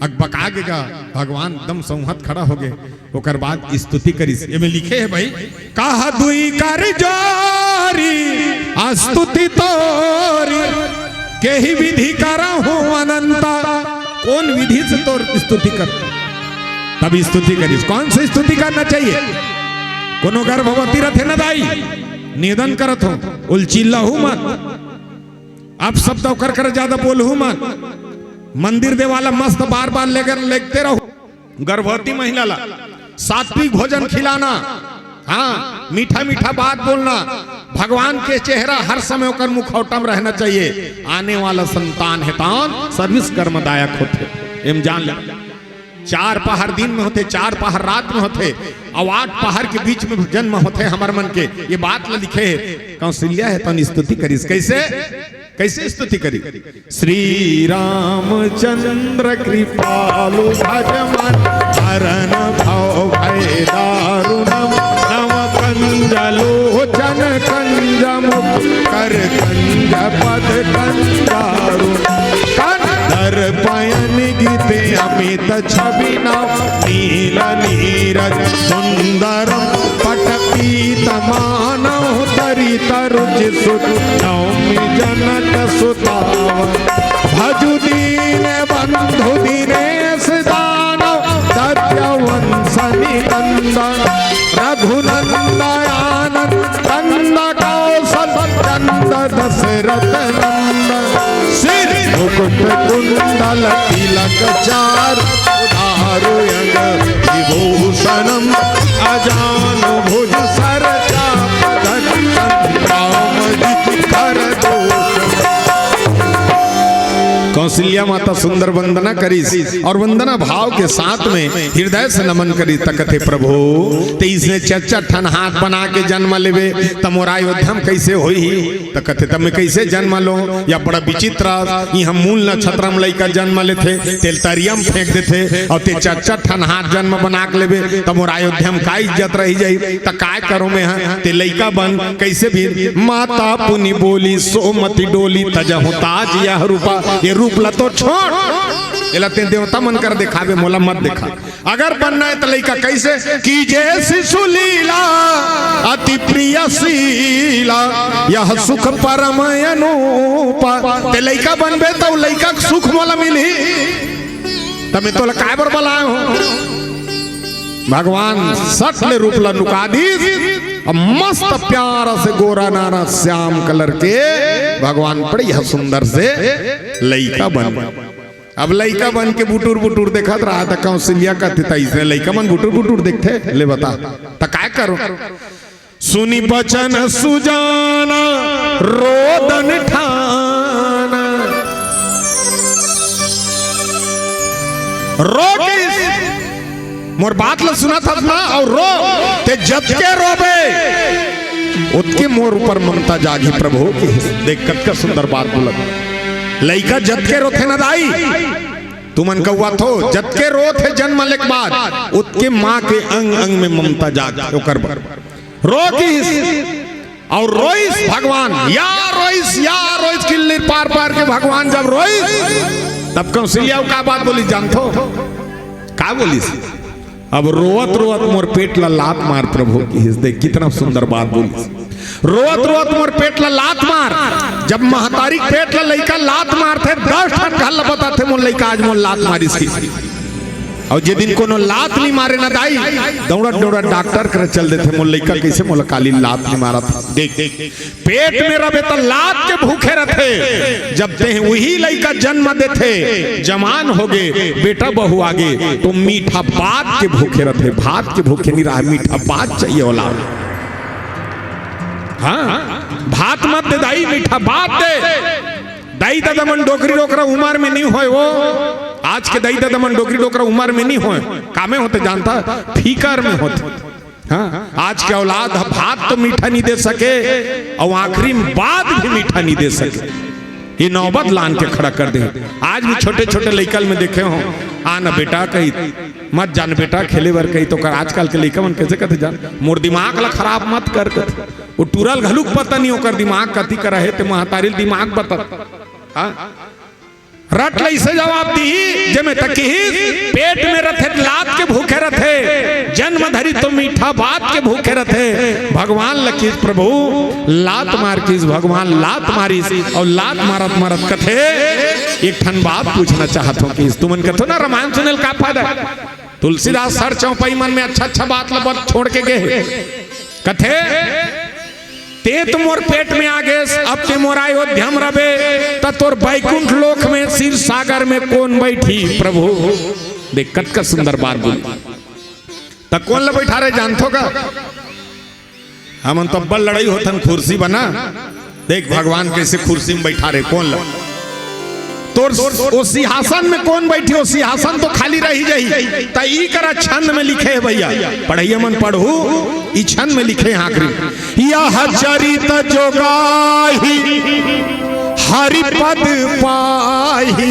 अकबका गे गा, भगवान एकदम संहत खड़ा हो गए। ओकर बाद स्तुति करिस। एमे लिखे हे भाई, कहा दुई कर जोरी स्तुति तोरी, केहि विधि करहु अनंता। कौन विधि से तोर स्तुति कर? तब स्तुति करिस। कौन सी स्तुति करना चाहिए? कोनो गर्भवती रथे न दाई, निवेदन करत हो, उलचिल्लहू मत, अपशब्द ओकर कर ज्यादा बोलहू मत। मंदिर देवाला मस्त बार बार लेकर लेगते रहो। गर्भवती महिला ला सात्विक भोजन खिलाना, हाँ, मीठा मीठा बात बोलना, भगवान के चेहरा हर समय ओकर मुखौटा में रहना चाहिए। आने वाला संतान हेतन सर्विस कर्मदायक होथे, एम जान ले। चार पहर दिन में होथे, चार पहर रात में होथे, अउ आठ पहर के बीच में जन्म होथे हमर मन के। ये बात ल लिखे हे कौशल्या, हेतन स्तुति करिस। कैसे, कैसे स्तुति करी? श्री रामचंद्र कृपालु भज मन, हरन भव भय दारुणम, नव कंज लोचन कंज मुख, कर कंज पद कंजारुण। कंदर पयन गीत अमित छवि नव, नील नीरज सुंदरम पट पीत मानव, तरित रुचि सुत नवमी जनक सुतावन। भजु दीन बंधु दिनेश दानव, दत्त वंश निनंदन। रघुनंदन आनंद कंद कौशल चंद दशरथ नंदन। सिर मुकुट कुंडल तिलक चारु, उधारु अंग विभूषणम। अजानु भुज सर चाप धरि संभ्रम जित कर दोषम। कौशल्या माता सुंदर वंदना करिस और वंदना भाव के साथ में हृदय से नमन करिस। त कथे, प्रभु, तें इसने चच्चा ठन हाथ बना के जन्म लेबे, त मोर अयोध्या में कैसे होही? त कथे, त मैं कैसे जन्म लो? या बड़ा विचित्र, इहाँ मूल नक्षत्र में लइका जन्म लेथे, तेल तरिया में फेंक देथे, और तें चच्चा ठन हाथ जन्म बना के लेबे, त मोर अयोध्या में का इज्जत रही जाही? त काय करो मैं हा? तें लइका बन, कैसे भी। माता पुनि बोली सो मति डोली, तजहु ताज यह रूपा। ये रूप ला तो छोड़, एला तें देवता मन कर देखाबे, मोला मत देखा। अगर बनना है त लइका कैसे? कीजे शिशु लीला अति प्रिय शीला, यह सुख परम अनूपा। तें लइका बनबे त लइका के सुख मोला मिलही, त मैं तोला काय बर बलाए हूँ? भगवान सट ले रूप ला नुका दीस, अब मस्त प्यारा से गोरा नाना श्याम कलर के भगवान बढ़िया सुंदर से लइका बन। अब लइका बन के बुटुर बुटुर देखत रहा, त कौशल्या कथे, त इसने लइका मन बुटुर बुटुर देखथे, ले बता, त काय करो? सुनि बचन सुजाना रोदन ठाना। रो के मोर बात ल सुनत हस ना, और रो, तें जतके रोबे, ओतके मोर ऊपर ममता जागी प्रभु की। देख, कतका सुंदर बात बोलत। लइका जतके रोथे ना दाई, तुमन कउवाथो, जतके रोथे जन्म ले के बाद, ओतके माँ के अंग अंग में ममता जाग ओकर बर। रो किहिस, अउ रोइस भगवान, या रोइस, या रोइस, किल्ली पार पार के भगवान जब रोइस, तब कौशल्या का बात बोलिस जानथो? का बोलिस? अब रोवत रोवत मोर पेट ला लात मार प्रभु, किहिस। देख कितना सुंदर बात बोलिस, रोवत रोवत मोर पेट ला लात मार। जब महतारी के पेट ला लइका लात मारथे, दस ठन घर ला बताथे, मोर लइका आज मोर लात मारिस किहिस। अउ जे दिन कोनो लात नइ मारे ना दाई, दौड़त दौड़त डॉक्टर करा चल देथे, मोर लइका कइसे मोला काली लात नइ मारत। देख, देख, पेट में रबे त लात के भूखे रथे, जब तेह उही लइका जन्म देथे, जवान होगे, बेटा बहू आगे, तो मीठा बात के भूखे रथे, भात के भूखे नइ रहे, मीठा बात चाहिए ओला। हाँ, भात मत दे दाई, मीठा बात दे। दाई ददा मन डोकरी डोकरा उमर में नइ होय वो, आज के दाई ददा मन डोकरी डोकरा उमर में नइ होय, कामे होथे जानथा, फिकर में होथे। हाँ, आज के औलाद ह भात तो मीठा नइ दे सके अउ आखिरी में बात भी मीठा नइ दे सके। ये नौबत लान के खड़ा कर दे। आज भी छोटे छोटे लइकन में देखे हों, आ ना बेटा कही, मत जान बेटा खेले बर कही, तो कर आजकल के लइका मन कइसे कथे जान, मोर दिमाग ला खराब मत कर कथे। वो टूरा ल घलुक पता नइ ओकर दिमाग कति करा हे, ते महतारी ल दिमाग बता। हाँ? रट ले इसे जवाब दिही, जेमे त किहिस, पेट में रथे त लात के भूखे रथे, जन्म धरी तो मीठा बात के भूखे रथे। भगवान ल किहिस प्रभु, लात मार किहिस, भगवान लात मारिस, अउ लात मारत मारत कथे, एक ठन बात पूछना चाहत हों किहिस, तुमन कथो ना रामायण सुने ल का फायदा? तुलसीदास सर चौपाई मन में अच्छा अच्छा बात ल बत छोड़ के गे हे। कथे, ते तो मोर पेट में आ गेस, अब ते मोर अयोध्या में रबे, त तोर बैकुंठ लोक में, क्षीर सागर में कोन बैठी प्रभु? देख, कतका सुंदर बात बोली। त कोन ल बैठारे जानथो का? हमन तो अब्बड़ लड़ई होथन कुर्सी बना। देख, भगवान कइसे कुर्सी में बैठारे, कोन ल? तोर ओ सिंहासन में कोन बैठी? ओ सिंहासन तो खाली रही जाही। त ई करा छंद में लिखे हे भइया, पढ़इया मन पढ़हू, ई छंद में लिखे हे आखिरी, यह चरित जो गाही हरि पद पाही।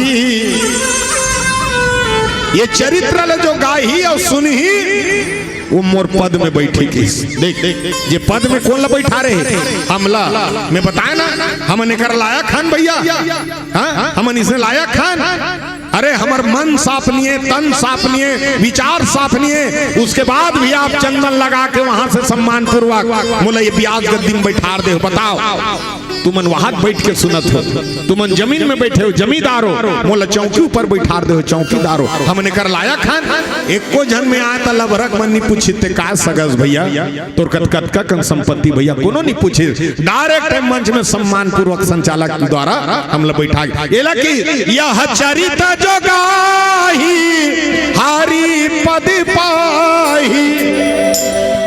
ये चरित्र ल जो गाही अउ सुनही, वो मोर पद में बैठी किहिस। देख, देख, जे पद में कोन ल बैठारे हे? हमला। मैं बताए ना, हमन एकर लायक हन भइया। हाँ, हमन इसने लायक हन। अरे, हमर मन साफ नइ हे, तन साफ नइ हे, विचार साफ नइ हे, उसके बाद भी आप चंदन लगा के वहां से सम्मान पूर्वक मोला ये ब्यास गद्दी में बैठार दे हो। बताओ, तुमन वहां बैठ के सुनत हो, तुमन जमीन में बैठे हो, जमींदार हो, मोला चौकी ऊपर बैठार दे हो, चौकीदार हो। हमन एकर लायक हन? एको झन में आय त लभरक मन नइ पूछिस ते का सगस भइया, तोर कत-, कतका कन संपत्ति भइया, कोनो नइ पूछिस। डायरेक्ट मंच में सम्मान पूर्वक संचालक द्वारा हमला बैठा एला कि यह चरित जो गाही हरि पद पाही,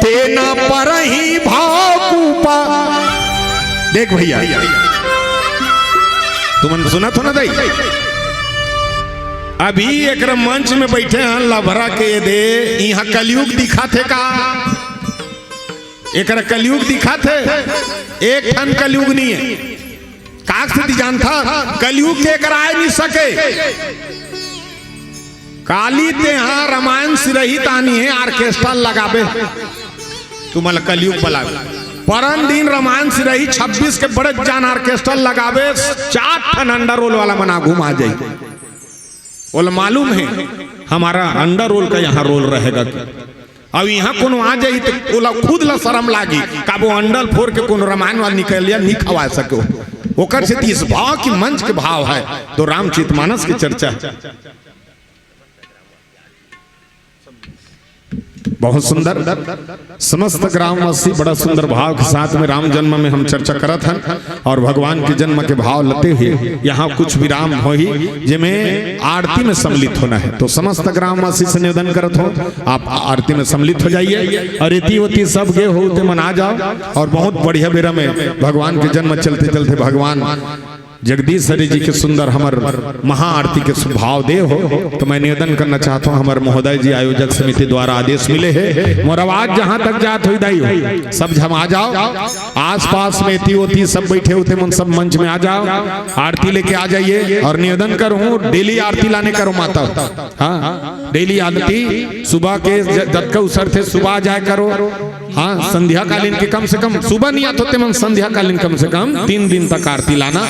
तेना परही भाव कुपा। देख भइया, तुमन सुनत हो ना दाई? अभी एकरा मंच में बैठे हन लभरा के दे, इहाँ कलयुग दिखाथे का? एकरा कलयुग दिखाथे? एक ठन कलयुग नइ हे। काक से दी जानथा, कलयुग के एकरा आय नइ सके। काली तेहा रामायण सिरही तानी हे, orchestra लगाबे, तुमन ल कलयुग बलाबे। परन दिन रामायण सिरही छब्बीस के बड़े जान orchestra लगाबे, चार ठन underworld वाला मन आगू म आ जाही। ओला मालूम हे, हमारा underworld का यहाँ role रहेगा। अब यहाँ कोनो आ जाही त ओला खुद ला शरम लागी, काबर वो अंडल फोर के कोनो रामायण वाला निकल लिया, नहीं खवा सके। ओकर से इस भाव की मंच के भाव है, तो रामचरित मानस की चर्चा है। बहुत सुंदर। समस्त ग्रामवासी बड़ा सुंदर भाव के साथ में राम जन्म में हम चर्चा करत हन और भगवान के जन्म के भाव लेते हुए यहाँ कुछ विराम होही, जेमे आरती में सम्मिलित होना है। तो समस्त ग्रामवासी से निवेदन करत हो, आप आरती में सम्मिलित हो जाइए और एती ओती सब गे हो ते मन आ जाओ और बहुत बढ़िया बेरा में भगवान के जन्म चलते चलते भगवान जगदीश हरि जी के सुंदर हमर महाआरती के सुभाव दे हो। तो मैं निवेदन करना चाहता हूँ, हमर महोदय जी आयोजक समिति द्वारा आदेश मिले हे, मोर आवाज जहाँ तक जात होई दाई हो, सब झन आ जाओ, आसपास में एती ओती सब बैठे होते मन सब मंच में आ जाओ, आरती लेके आ जाइए। और निवेदन करूँ, daily आरती लाने करो माता, हाँ, daily आरती सुबह के ज-, जतका उसरथे सुबह आ जाए करो। हाँ, संध्याकालीन के कम से कम, सुबह नहीं आत होते मन, संध्याकालीन कम से कम तीन दिन तक आरती लाना।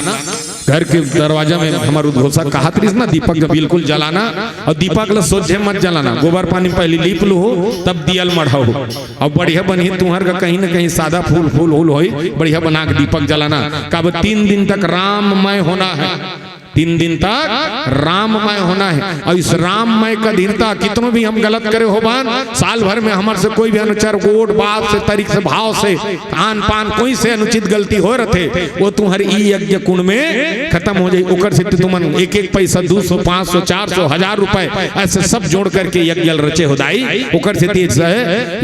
घर के दरवाजा में हमर उद्घोषक कहत रहिस ना, दीपक जब बिल्कुल जलाना, और दीपक ल सोझे मत जलाना, गोबर पानी में पहले लीप लू हो, तब दियल मढ़ाओ हो। और बढ़िया बनही तुहर का कहीं ना कहीं सादा फूल, फूल, फूल होई, बढ़िया बना के दीपक जलाना। काबर तीन दिन तक राममय होना है, तीन दिन तक राममय होना है। और इस राममय का धीरता, कितनो भी हम गलत करे हो बान, साल भर में हमर से कोई भी अनुचर, गोठ बात से, तरीक से, भाव से, आन पान कोई से अनुचित गलती हो रथे, वो तुम्हारी ई यज्ञ कुंड में खत्म हो जाई। ओकर सेती तुमन एक एक पैसा, दू सौ, पाँच सौ, चार सौ, हजार रुपए, ऐसे सब जोड़ करके यज्ञ ल रचे हो दाई। ओकर सेती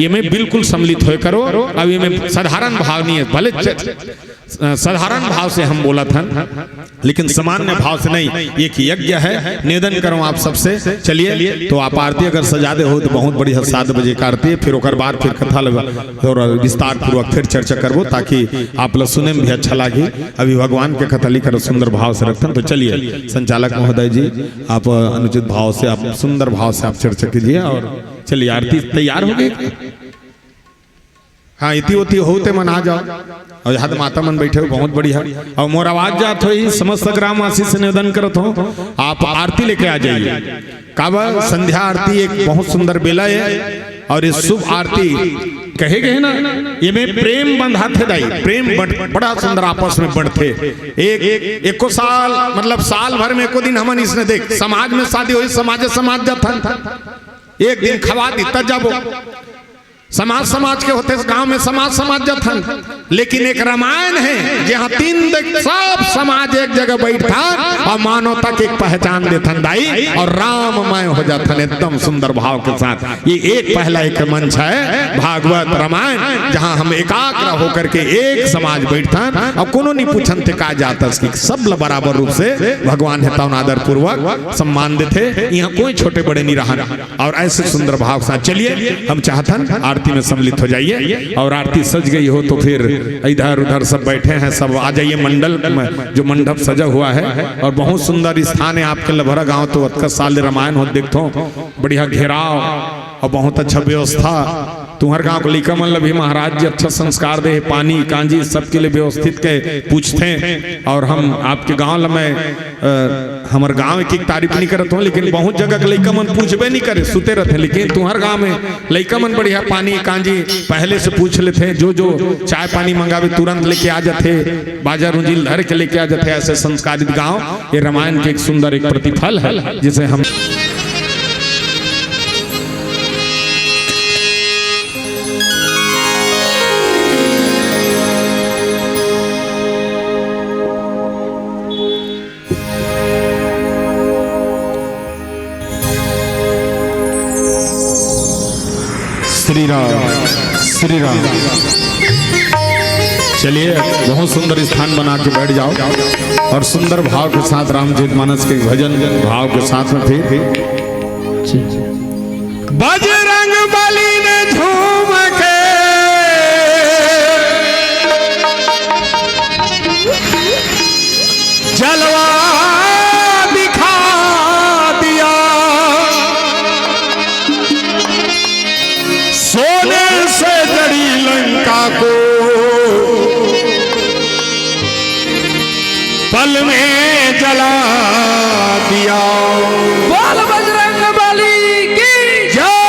ये में बिल्कुल सम्मिलित होए करो। अब ये में साधारण भाव नहीं है, भले च-, अ, साधारण भाव से हम बोलत हन, लेकिन सामान्य भाव से नहीं। एक यज्ञ है, निवेदन करूं आप सबसे। चलिए, तो आप आरती अगर सजा दे हो तो बहुत बढ़िया। सात बजे का आरती है, फिर ओकर बाद फिर कथा लगा, थोड़ा विस्तार पूर्वक फिर चर्चा करबो, ताकि आप लोग सुने में भी अच्छा लागी। अभी भगवान के कथा लिख कर सुंदर भाव से रखथन। तो चलिए, संचालक महोदय जी, आप अनुचित भाव से, आप सुंदर भाव से आप चर्चा कीजिए। और चलिए, आरती तैयार हो गई। हाँ, इति ओति हो ते मन आ जाओ। और यहाँ माता मन बैठे हो, बहुत बढ़िया। और मोर आवाज जात होही, समस्त ग्रामवासी से निवेदन करत हो, आप आरती लेके आ जाइए। काबर संध्या आरती एक बहुत सुंदर बेला है, और ये शुभ आरती कहे गए ना, ये में प्रेम बंधा थे दाई, प्रेम बंट-, बड़ा सुंदर आपस में बढ़ते। एक, एक, एको साल, मतलब साल भर में एको दिन हमन इसने देख, समाज में शादी होही, समाज, समाज जाथन, एक दिन खवा दी, तब जाबो। समाज समाज के होते, गांव में समाज समाज जथन, लेकिन एक रामायण है, जहां तीन दिन सब समाज एक जगह बैठथन और मानवता के एक पहचान देथन दाई, और राममय हो जाथन एकदम सुंदर भाव के साथ। ये एक पहला एक मंच है भागवत रामायण, जहां हम एकाग्र होकर के एक समाज बैठथन और कोनो नहीं पूछन ते का जात हस, कि सब ल बराबर रूप से भगवान हे तौन आदर पूर्वक सम्मान देथे। यहाँ कोई छोटे बड़े नहीं रहन। और ऐसे सुंदर भाव के साथ चलिए, हम चाहथन आरती में सम्मिलित हो जाइए। और आरती सज गई हो तो फिर इधर उधर सब बैठे हैं, सब आ जाइए। मंडल में जो मंडप सजा हुआ है और बहुत सुंदर स्थान है आपके लभरा गांव, तो अतका साल रामायण हो देखथो, बढ़िया घेराव और बहुत अच्छा व्यवस्था। तुम्हर गांव के लइका मन ल भी महाराज जी अच्छा संस्कार दे, पानी कांजी सबके लिए व्यवस्थित के पूछते। और हम आपके गांव ल मैं अ, हमर गांव के तारीफ नहीं करत हो, लेकिन बहुत जगह के लइका मन पूछबे नहीं करे, सुते रहते। लेकिन तुम्हर गांव में लइका मन बढ़िया पानी कांजी पहले से पूछ लेते, जो जो चाय पानी मंगावे तुरंत लेके आ जाते, बाजा रुंजिल धर के लेके आ जाते। ऐसे संस्कारित गांव ये रामायण के एक सुंदर एक प्रतिफल है, जिसे हम श्री राम, श्री राम। चलिए, बहुत सुंदर स्थान बना के बैठ जाओ और सुंदर भाव के साथ रामचरित मानस के भजन भाव के साथ में फिर बजरंग बली ने झूम के जलवा दिखा दिया। सोने से जड़ी लंका को पल में जला दिया। बोल बजरंग बली की जय।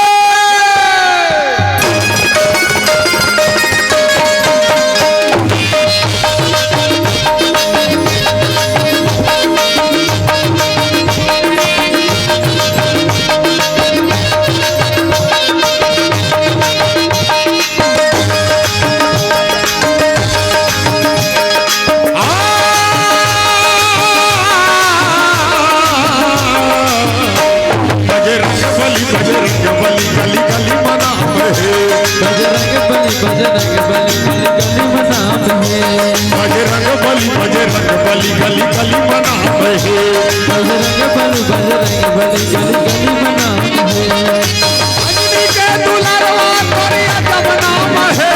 बजरंग बली, बजरंग बली, गली गली मनाम हे। बजरंग बली, बजरंग बली, गली गली मनाम हे। बजरंग बली, बजरंग बली, गली गली मनाम हे। बजरंग बली, बजरंग बली, गली गली मनाम हे। अंजनी के दुलरवा तोरे अजब नाम हे।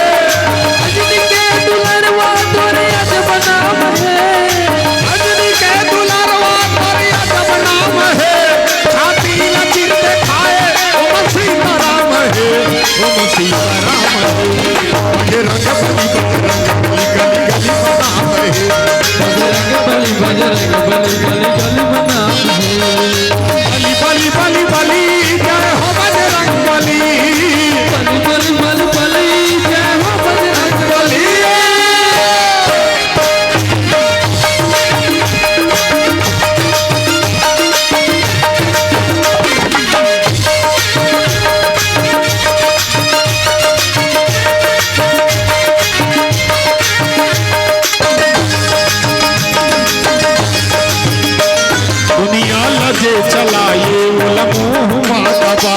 अंजनी के दुलरवा तोरे अजब नाम हे। अंजनी के दुलरवा तोरे अजब नाम हे। छाती ला चीर देखाए, ओम सीताराम हे, ओम सीताराम हे।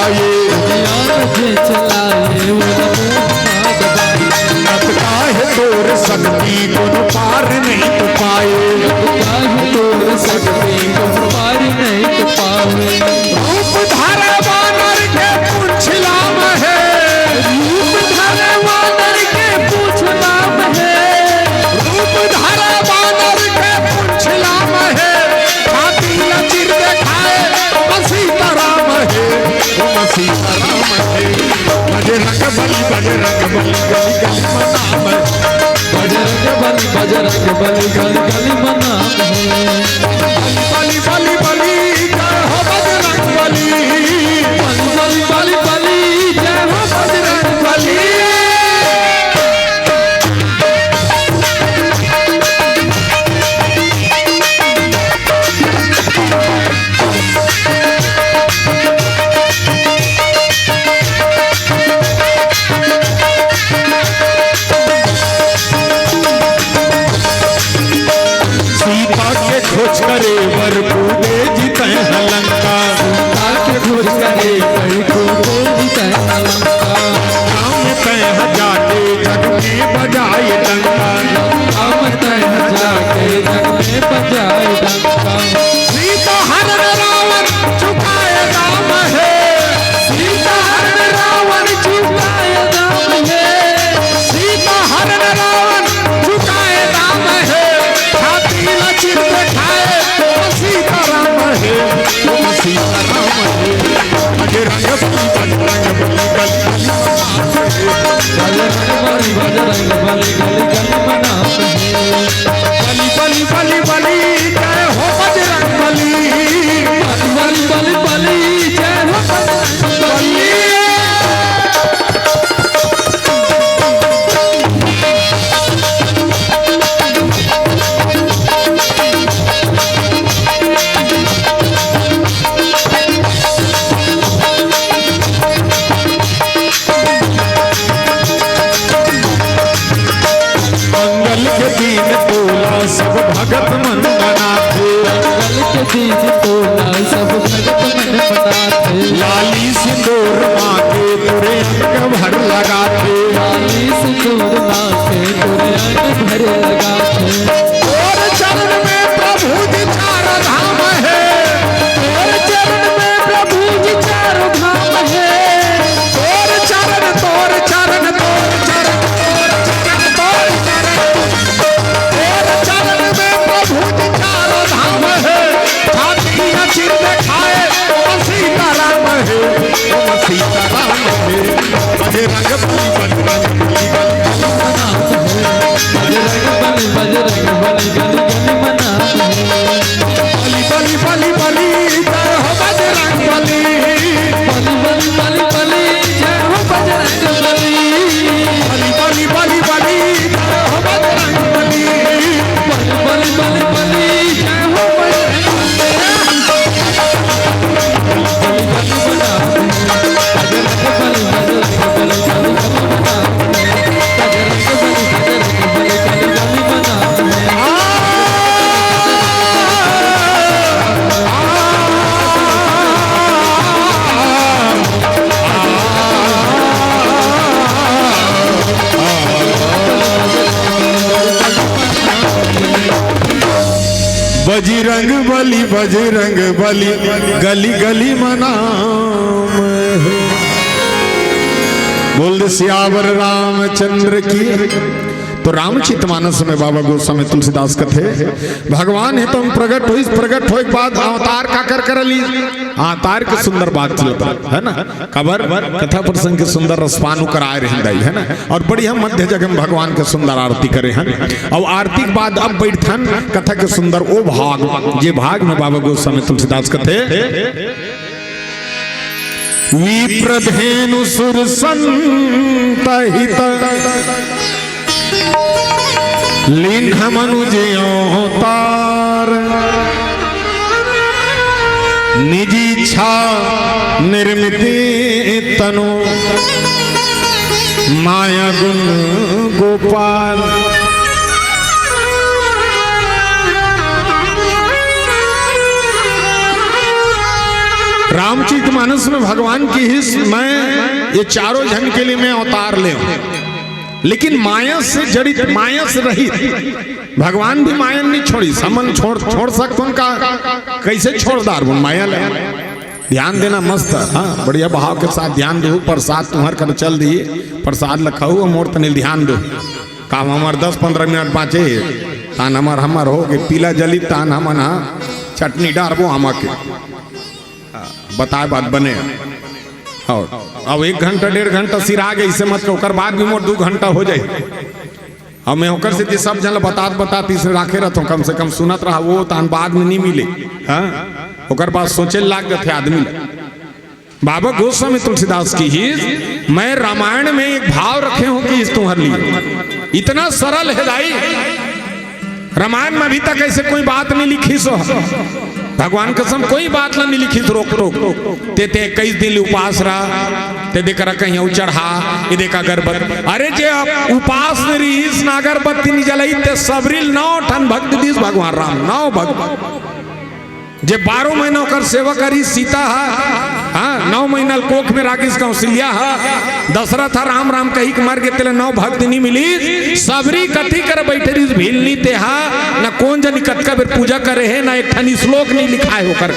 आए। ज्ञान जे चलाए, वो न मोह माया दबाए। तब काहे तोर शक्ति गुण पार नहीं तो पाए। तब काहे तोर शक्ति गुण पार नहीं तो पाए। रूप धरे वानर के पूंछ लाम हे। रूप धरे वानर के पूंछ लाम हे। रूप धरे वानर के पूंछ लाम हे। छाती ला चीर देखाए, ओ सीताराम हे, ओ सीताराम हे। बजरंग बली, बजरंग बली, गली गली मनाम हे। बजरंग बली, बजरंग बली, गली गली मनाम हे। बली, बली, बली, बली, जय हो बजरंग बली। बली, बली, बली, बली, जय हो बजरंग बली। सीता के खोज करे बर कूदे जी तैं ह लंका। सीता के खोज करे बर कूदे जी तैं ह लंका। राम तैं ह जाके जग में बजाए डंका। राम तैं ह जाके जग में बजाए डंका। सीता हरण रावण चुकाए दाम हे। सीता हरण रावण चुकाए दाम हे। सीता हरण रावण चुकाए दाम हे। छाती ला चीर देखाए, ओ सीताराम हे, ओ सीताराम हे। बजरंग बली, बजरंग बली, बजरंग बली, बजरंग बली, बजरंग बली, गली गली मनाम हे। बली, बली, बली, बली, जय हो बजरंग बली। बली, बली, बली, बली, जय हो बजरंग बली। मंगल के दिन तोला सब भगत मन मनाथे। मंगल के दिन तोला सब भगत मन मनाथे। लाली सिंदूर मांगे तोरे अंग भर लगाथे। लाली सिंदूर मांगे तोरे अंग भर लगाथे। तोर चरण में प्रभु जी चार धाम हे। तोर चरण में प्रभु जी चार धाम हे। तोर चरण, तोर चरण, तोर चरण, तोर चरण, तोर चरण। तोर चरण में प्रभु जी चार धाम हे। छाती ला चीर देखाए, ओ सीताराम हे, ओ सीताराम हे। बजरंग बली, बजरंग बली, बजरंग बली, बजरंग बली, बजरंग बली, गली गली मनाम हे। बली, बली, बली, बली, जय हो बजरंग बली। बली, बली, बली, बली, जय हो बजरंग बली। बली, बली, बली, बली, जय हो बजरंग बली। बली, बली, बली, बली, जय हो बजरंग बली। बजरंग बली, बजरंग बली, गली गली मनाम हे। बोल दे सियावर रामचंद्र की। तो रामचरित मानस में बाबा गोस्वामी तुलसीदास कथे, भगवान हे तो प्रगट होइस, प्रगट होए के बाद अवतार काकर करली, अवतार के सुंदर बात चलत हे ना। काबर? कथा प्रसंग के सुंदर रसपान कराए रहिन दाई, हे ना? अउ बढ़िया मध्य जगह में भगवान के सुंदर आरती करे हन। अउ आरती के बाद अब बइठथन कथा के सुंदर ओ भाग, जे भाग में बाबा गोस्वामी तुलसीदास कथे, विप्रधेनु सुर संत हित लीन्ह मनुज अवतार। निज इच्छा निर्मित तनु माया गुण गोपाल। रामचरित मानस में भगवान किहिस, मैं ये चारों झन के लिए मैं अवतार लेंव, लेकिन माया से जड़ित, माया से रहित। भगवान भी माया नहीं छोड़िस, हमन छोड़, छोड़ सकथन का? कैसे छोड़ डारबो माया ले? ध्यान देना मस्त, हाँ, बढ़िया भाव के साथ ध्यान दो। प्रसाद तुम्हर कर चल दी, प्रसाद ल खाहू, मोर तनिक ध्यान दो। काम हमर दस पंद्रह मिनट बाँचे हे, तान हमर, हमर हो गे, पीला जली तान हमन, हाँ, चटनी डारबो आमा के। हाँ, बताए बात बने। और अब एक घंटा, डेढ़ घंटा सिरा गे, इसे मत कहो, ओकर बाद भी मोर दू घंटा हो जाए। अब मैं ओकर सेती सब झन ल बतात, बतात इसे राखे रहथों, कम से कम सुनत रहा, वो तान बाद में नहीं मिले। हाँ, ओकर बाद सोचे लाग जाथे आदमी ल। बाबा गोस्वामी तुलसीदास किहिस, मैं रामायण में एक भाव रखे हंव किहिस तुम्हर लिए। इतना सरल हे दाई, रामायण में अभी तक ऐसे कोई बात नहीं लिखिस हो। भगवान कसम कोई बात ला नहीं लिखिस रोक टोक। ते, ते इक्कीस दिन उपास रहा, ते दे करा कहीं अउ चढ़ा, ये देखा अगरबत्ती। अरे जे उपास रिहिस ना अगरबत्ती नहीं जलाई, ते सबरी ल नौ ठन भक्ति दिस भगवान राम, नौ भक्ति। जे बारह महीना ओकर सेवा करिस सीता ह, हाँ, नौ महीना ल कोख में राखिस कौशल्या ह, दशरथ ह राम राम कहि के मर गे, तेला नौ भक्ति नहीं मिलिस। सबरी कथी कर बैठे रिहिस भीलनी तेहा, न कोन जनी कतका बेर पूजा करे हे, न एक ठन श्लोक नहीं लिखाए ओकर।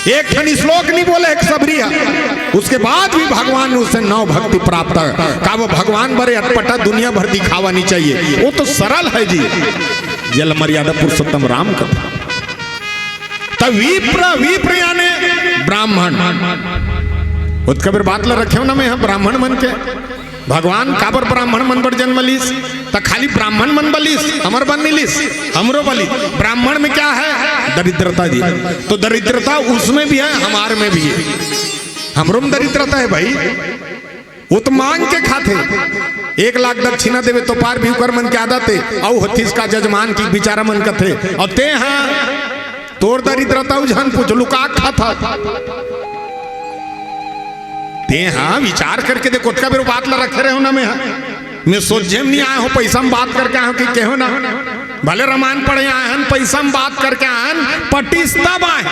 एक ठन श्लोक नहीं बोले एक सबरी ह। उसके बाद भी भगवान ने उसे नौ भक्ति प्राप्त है। का वो भगवान बड़े अटपटा दुनिया भर दिखावा नहीं चाहिए, वो तो सरल है जी। जल मर्यादा पुरुषोत्तम राम कथा। त विप्र, विप्र याने ब्राह्मण। ओतका बेर बात ला रखे हंव ना मैं, हाँ, ब्राह्मण मन के। भगवान काबर ब्राह्मण मन बर जन्म लिस? त खाली ब्राह्मण मन बर लिस, हमर बर नहीं लिस, हमरो बर लिस। ब्राह्मण में क्या है? दरिद्रता जी। तो दरिद्रता उसमें भी है, हमार में भी है। हमरो में दरिद्रता है भाई। वो तो मांग के खाथे। एक लाख दक्षिणा देवे तो पार भी उकर मन के आदत हे। अउ हथिस का जजमान की बिचारा मन कथे। अउ ते हा तोर दरिद्रता उ झन पूछ, लुका के खाता। ते हा विचार करके देख, ओतका बेर बात ला रखे रहे हंव ना मैं हा। मैं सोझे में नहीं आए हंव, पैसा में बात करके आए हंव कि कहे हंव ना। भले रामायण पढ़े आए हन, पैसा में बात करके आए हन, पटिस तब आए।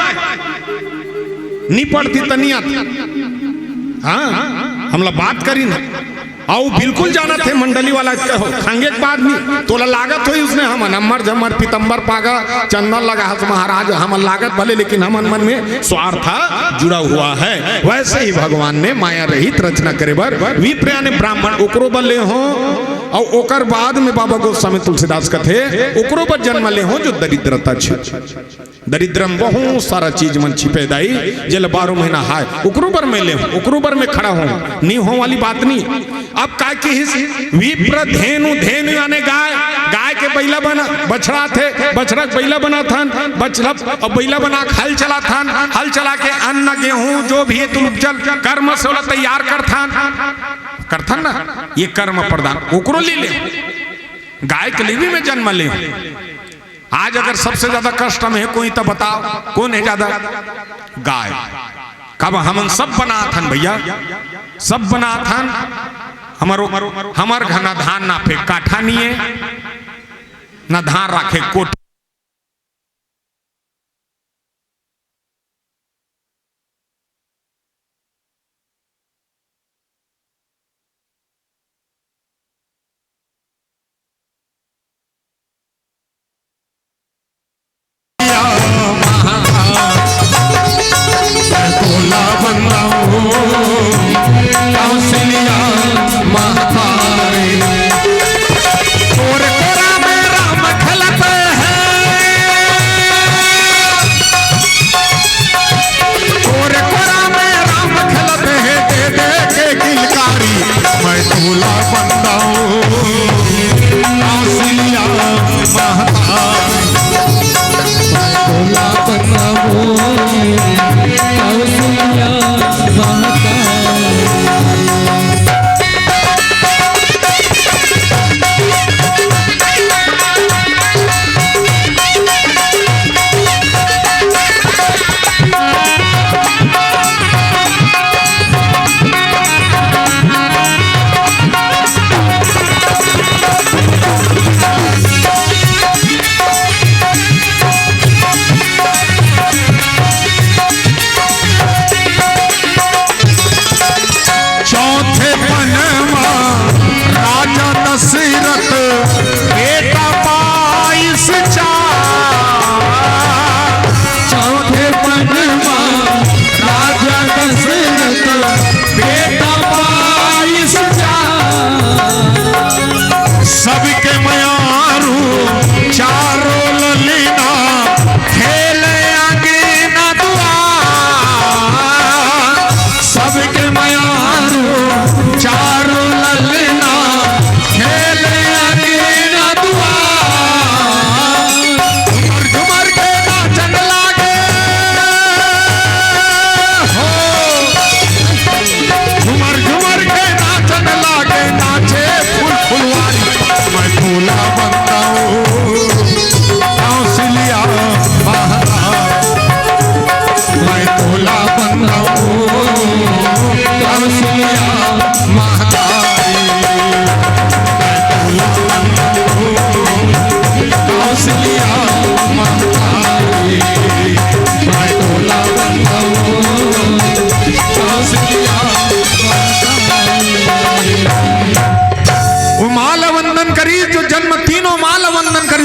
नहीं पड़ती त नहीं आती। हाँ, हमला बात करिन। अउ बिल्कुल जानत हे मंडली वाला, कहो, खंगे के बाद नहीं, तोला लागत होही उसने हमन अम्बर झम्मर पीतम्बर पागा चंदन लगा हस महाराज, हमन लागत भले, लेकिन हमन मन में स्वार्थ जुड़ा हुआ है। वैसे ही भगवान ने माया रहित रचना करे बर विप्र यानी ब्राह्मण ओकरो बर ले हंव, अउ ओकर बाद में बाबा गोस्वामी तुलसीदास कथे, ओकरो बर जन्म ले हंव जो दरिद्रता छे। दरिद्र में बहुत सारा चीज मन छिपे दाई, जेला बारह महीना हाय, ओकरो बर मैं ले हंव, ओकरो बर मैं खड़ा हंव, नहीं हो वाली बात नहीं। अब का किहिस, विप्र धेनु, धेनु याने गाय, गाय के बैला बना, बछड़ा थे, बछड़ा के बैला बनाथन, बछड़ा अउ बैला बना के हल चलाथन, हल चला के अन्न गेहूं जो भी हे तुल उपजल कर्म से ओला तैयार करथन, करथन ना, ये कर्म प्रधान, ओकरो ले ले, गाय के लिए भी मैं जन्म ले हंव। आज अगर सबसे ज्यादा कष्ट में हे कोई, तो बताओ, कोन हे ज्यादा? गाय। काबर हमन सब बनाथन भैया, सब बनाथन। हमर, हमर घर ना धान नापे काठा नहीं हे, ना धान राखे कोठा।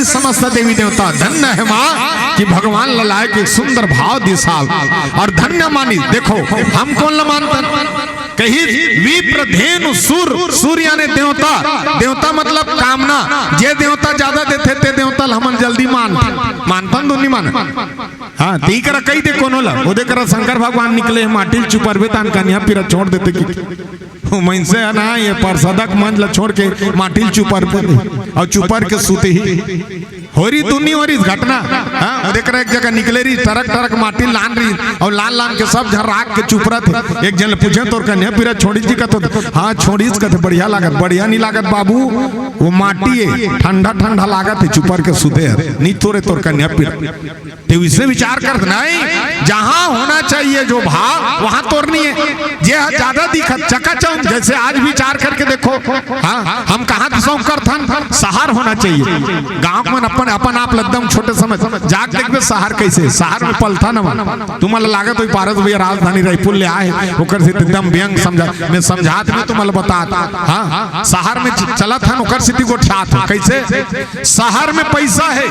समस्त देवी देवता, धन्य हे माँ कि भगवान ला लाय के सुंदर भाव दिसाव। अउ धन्य मानिस, देखो हम कोन ला मानथन, कहिस विप्र धेनु सुर, सुर याने देवता, देवता मतलब कामना, जे देवता जादा देथे ते देवता ला हमन जल्दी मानथन, मानथन तो नइ मानन। हाँ, त इही करा कहि दे कोनो ला, ओदे करा शंकर भगवान निकले, माटी ल चुपरबे तान कनिहा पीरा छोड़ देथे कि। ओ मइनसे हे ना, ये परसदक मंच ला छोड़ के माटी ल चुपर दे, अउ चुपर के सुते ही। होरिस दुनी होरिस घटना। हाँ, ओदे करा एक जगह निकले रहिस, टरक टरक माटी लान रहिस, अउ लान लान के सब झन राख के चुपरत हे। एक झन ले पूछे, "तोर कनिहा पीरा छोड़िस जी?" कथे, "हाँ, छोड़िस।" कथे, "बढ़िया लागत?" "बढ़िया नइ लागत बाबू, ओ माटी हे, ठंडा ठंडा लागत हे, चुपर के सुते हे, नइ तोरे तोर कनिहा पीरा।" ते वइसने विचार करत नहीं, जहाँ होना चाहिए जो भाव, वहाँ तोर नइ हे। जे ह जादा दिखत, चकाचौंध, जइसे आज विचार करके देखो, हाँ, हम कहाँ त सौंग करथन, सहर होना चाहिए। गाँव के मन अपन, अपन आप ल एकदम छोटे समझ, जाके देखबे सहर कइसे, सहर में पलथन हमन। तुमन ला लागत होही पारस भैया राजधानी रायपुर ले आए हे, ओकर से एकदम व्यंग समझा, मैं समझात नहीं, तुमन ला बतात। हाँ, सहर में च-, चलत हन, ओकर सेती गोठियात हन। कइसे? सहर में पइसा हे,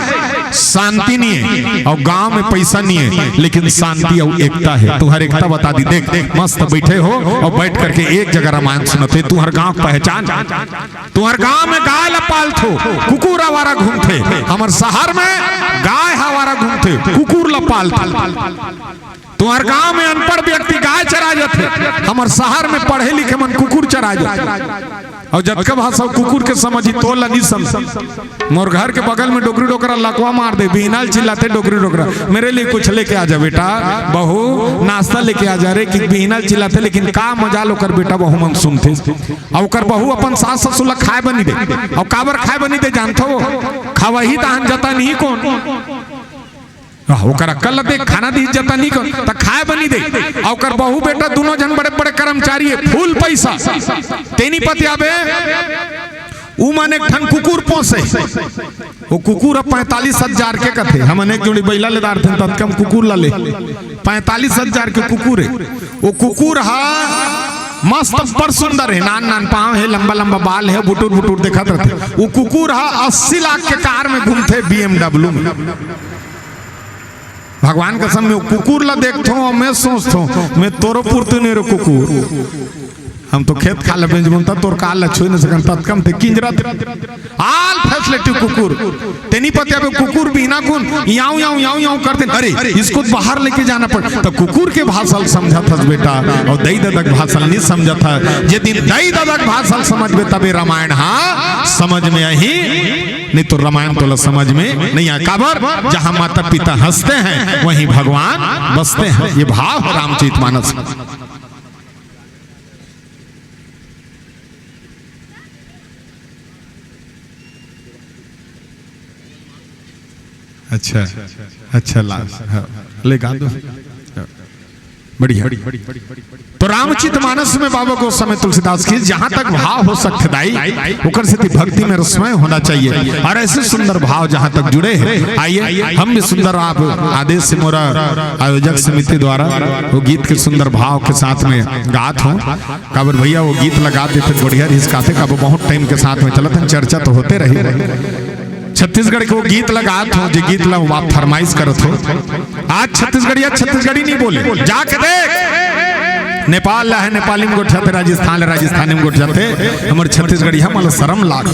शांति नइ हे, अउ गाँव में पइसा नइ हे, लेकिन शांति अउ एकता हे। तुँहर एकता बता दिस, देख, देख, मस्त बइठे हो अउ बइठ करके एक जगह रामायण सुनत हे। तुँहर गाँव के पहचान, तुँहर गाँव में गाय ला पालथो, कुकुर आवारा घूमथे, हमर सहर में गाय आवारा घूमथे, कुकुर ला पालथे। तुँहर गाँव में अनपढ़ व्यक्ति गाय चरा जाथे, हमर सहर में पढ़े लिखे मन कुकुर चरा जाथे। अउ जतका भाषा कुकुर के समझही, तोला नइ समझही। मोर घर के बगल में डोकरी डोकरा लकवा मार दे, बिहना ल चिल्लाथे डोकरी डोकरा, "मेरे लिए कुछ लेके आ जा बेटा, बहू नाश्ता लेके आ जा रे," कि बिहना ल चिल्लाथे, लेकिन का मजाल ओकर बेटा बहू मन सुनथे। अउ ओकर बहू अपन सास ससुर ला खाए बर नइ दे। अउ काबर खाए बर नइ दे जानथो? खवाही तहन जतनही कोन? आह, ओकर अक्कल ल देख, खाना दिही जतनही कोन, त खाए बर नइ दे। अउ ओकर बहू बेटा दूनों झन बड़े बड़े कर्मचारी हे, full पइसा। तेनी पतियाबे, उमन एक ठन कुकुर पोसे। ओ कुकुर ह पैंतालीस हजार के कथे, हमन एक जोड़ी बइला ले डारथन, ततका म कुकुर ला ले। पैंतालीस हजार के कुकुर हे। ओ कुकुर ह मस्त, बड़ सुंदर हे, नान नान पाँव हे, लंबा लंबा बाल हे, बुटुर बुटुर देखत रथे। ओ कुकुर ह अस्सी लाख के कार में घूमथे, B M W में। भगवान कसम, मैं ओ कुकुर ला देखथों अउ मैं सोचथों, मैं तोरो पुरतू नइ रहेंव कुकुर। हम तो खेत खार ला बेंचबोन त तोर कार ला छुए नइ सकन, ततका म ते किंजरत। All facility कुकुर। तेनी पतियाबे कुकुर बिहना कुन याऊं, याऊं, याऊं, याऊं करथे। अरे, इसको तो बाहर लेके जाना पड़। त कुकुर के भाषा ल समझत हस बेटा, अउ दई ददा के भाषा ल नइ समझत हस। जे दिन दई ददा के भाषा ल समझबे तभे रामायण ह समझ में आही। नइ तो रामायण तोला समझ में नइ आय। काबर? जहाँ माता पिता हँसते हैं, वहीं भगवान बसते हैं। ये भाव हे रामचरित मानस। अच्छा, अच्छा, ला, हाँ, ले गा दो। हाँ। बढ़िया। तो रामचरित मानस में बाबा गोस्वामी तुलसीदास की जहाँ तक भाव हो सकथे दाई, ओकर सेती भक्ति में रसमय होना चाहिए। अउ अइसे सुंदर भाव जहाँ तक जुड़े हे, आइए हम भी सुंदर, आप आदेश से मोर आयोजक समिति द्वारा ओ गीत के सुंदर भाव के साथ में गात हों। काबर भइया ओ गीत ला गा देते त बढ़िया रहिस काथे, काबर बहुत time के साथ में चलत हन, चर्चा तो होते रही। छत्तीसगढ़ के ओ गीत ला गात हों, जे गीत ला आप फरमाइश करत हो। आज छत्तीसगढ़िया छत्तीसगढ़ी नइ बोले, जाके देख। नेपाल ला हे, नेपाली म गोठियाथे, राजस्थान ला, राजस्थानी म गोठियाथे। हमर छत्तीसगढ़िया मन ला सरम लाग,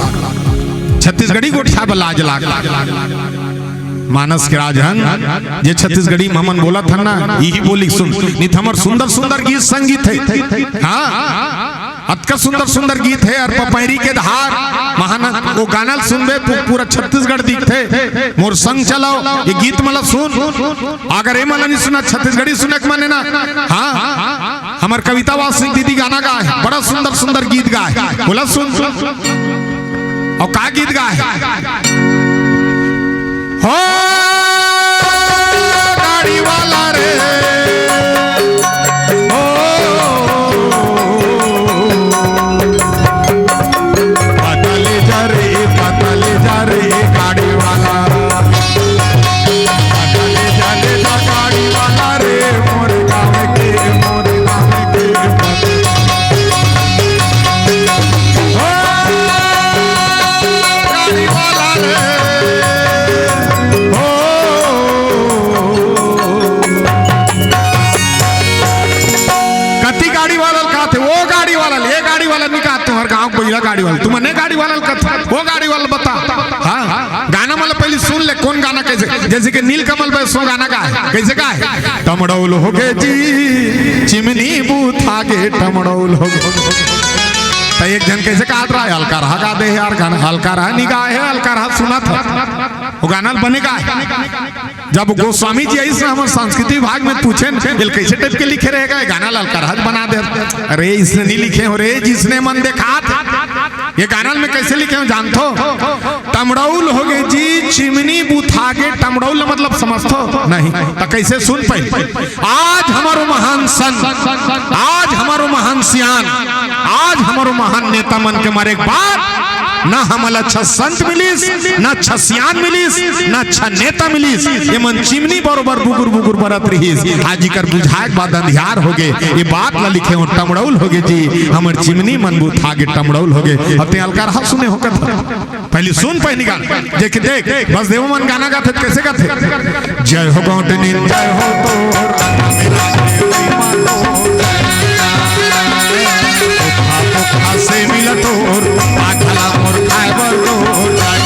छत्तीसगढ़ी गोठियाय बर लाज लाग। मानस के राजहंस, जे छत्तीसगढ़ी म हमन बोलत हन ना, इही बोली सुन। नइ त हमर सुंदर सुंदर गीत संगीत हे। हाँ, अतका सुंदर सुंदर गीत हे, अउ पपैरी के धार, महान, ओ गाना ल सुनबे, पू-, पूरा छत्तीसगढ़ दिखथे। मोर संग चलो, ये गीत मन ला सुन। अगर ए मन ला नइ सुनत, छत्तीसगढ़ी सुने के मन हे ना, हाँ, हमर कविता वासनिक दीदी गाना गाए हे, बड़ा सुंदर सुंदर गीत गाए हे, बोला सुन। अउ का गीत गाए हे? हो गाड़ी वाला रे, हो पता ले जा रे, पता ले जा रे गाड़ी वाला, पता ले जा, ले जा गाड़ी वाला रे, मोर गाँव के, मोर गाँव के। हो गाड़ी वाला रे, वाला ल कहथे, वो गाड़ी वाला ल, ये गाड़ी वाला नहीं कहत, तुम्हर गाँव के पहिला गाड़ी वाला, तुमन ए गाड़ी वाला ल कहत, वो गाड़ी वाला बता। हाँ, गाना मतलब पहले सुन ले, कौन गाना कैसे, जैसे कि नीलकमल बैसो गाना का है, कैसे का है? टमड़ौल हो गे जी, चिमनी बूथा गे, टमड़ौल हो गे। तो एक झन कैसे कहत रहा है, अलकरहा गा दे यार गाना, अलकरहा नहीं गा है, अलकरहा सुनत हे, वो गाना ल बने गा है। जब गोस्वामी जी आइस ना हमर संस्कृति विभाग में, पूछेन, "एला कैसे टाइप के लिखे रहेगा, ये गाना ल अलकरहा बना दे।" अरे, इसने नहीं लिखे हो रे, जिसने मन देखा था। ये गाना ल मैं कैसे लिखे हो जानथो? टमड़ौल हो गे जी, चिमनी बुथा गे, टमड़ौल मतलब समझथो? नहीं। तो कैसे सुन पाई? आज हमरो महान संत, आज हमरो महान सियान, आज हमरो महान नेता मन के मरे के बाद ना हमन ल अच्छा संत मिलिस, ना अच्छा सियान मिलिस, ना अच्छा नेता मिलिस। ये मन चिमनी बरोबर बुगुर बुगुर बरत रहिस। आज इकर बुझाए के बाद अंधियार हो गे। ये बात ला लिखे हो, टमड़ौल हो गे जी, हमर चिमनी मन बुथा गे, टमड़ौल हो गे। अब ते अलकरहा सुने हो कथा। पहली सुन, पहली गाना। देख, देख, बसदेव मन गाना गाथे, कैसे गाथे? जय हो गौंडनी, जय हो तोर, से मिल तोर, आखला मोर खाए बर तोर, जय।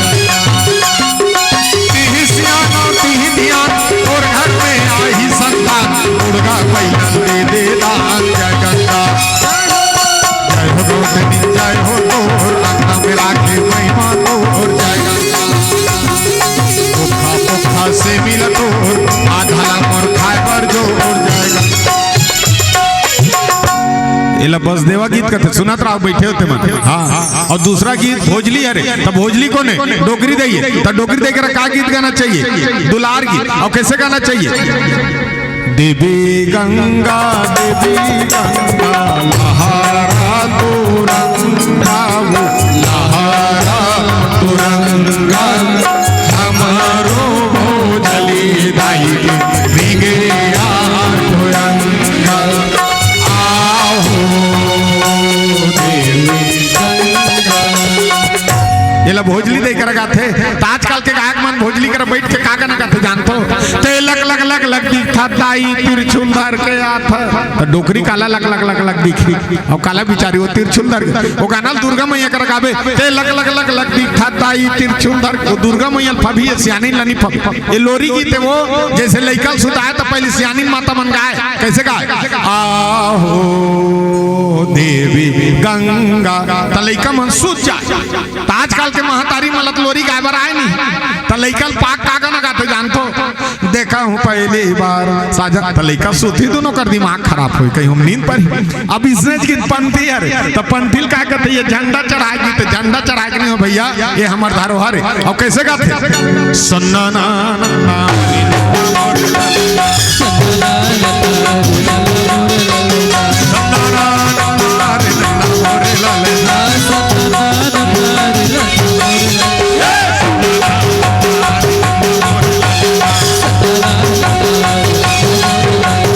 तिही सियान, तिही धियान, तोर घर में आही संतान, मुर्गा पैलन दे दे दान, जय गंगा। जय हो गौतमी, जय हो तोर, अंगना में राखे महिमा तोर, जय गंगा। पोखा, पोखा से मिल तोर, आधा ला मोर खाए बर जोर, जय गंगा। एला बसदेवा गीत कथे, सुनत रहो, बैठे हो ते मन। हाँ, और दूसरा गीत भोजली हरे, तब भोजली कोने? डोकरी दई हे, तब डोकरी दई करा का गीत गाना चाहिए? दुलार गीत। और कैसे गाना चाहिए? देवी गंगा, देवी गंगा, लहरा तुरंगा, लहरा तुरंगा, हमारो भोजली दाई के रिगे आ तुरंगा, आहो देवी गंगा। एला भोजली दे कर गाथे। त आजकल के गायक मन भोजली कर बैठ के का गाना गाथे जानथो? ते लक लक लक लक दिखा दाई तिरछुल धर के आथा। त डोकरी काला लक लक लक लक दिखी। अउ काला बिचारी वो तिरछुल धर के। वो गाना ल दुर्गा मैया कर गाबे। ते लक लक लक लक दिखा दाई तिरछुल धर के। वो दुर्गा मैया ल फभी, ये सियानी ल नी फभी। ये लोरी गीत हे वो, जैसे लइका ल सुताए त पहली सियानी माता मन गाए। कैसे गाए? आहो देवी गंगा। त लइका मन सुत जाए। त आजकल के महतारी मन ल त लोरी गाय बर आय नहीं, त लइका ल पाक का गाना गाथे जानथो? देखा हूँ पहली बार साजन, त लइका सुती, दोनों कर दिमाग खराब होई, कहीं हम नींद पर। अब इसने जी पंथी हरे, त पंथी ल का कहते, ये झंडा चढ़ाए की, त झंडा चढ़ाए के नहीं हो भैया, ये हमर धरोहर हे। अब कैसे गाथे? सन्ना ना ना ना।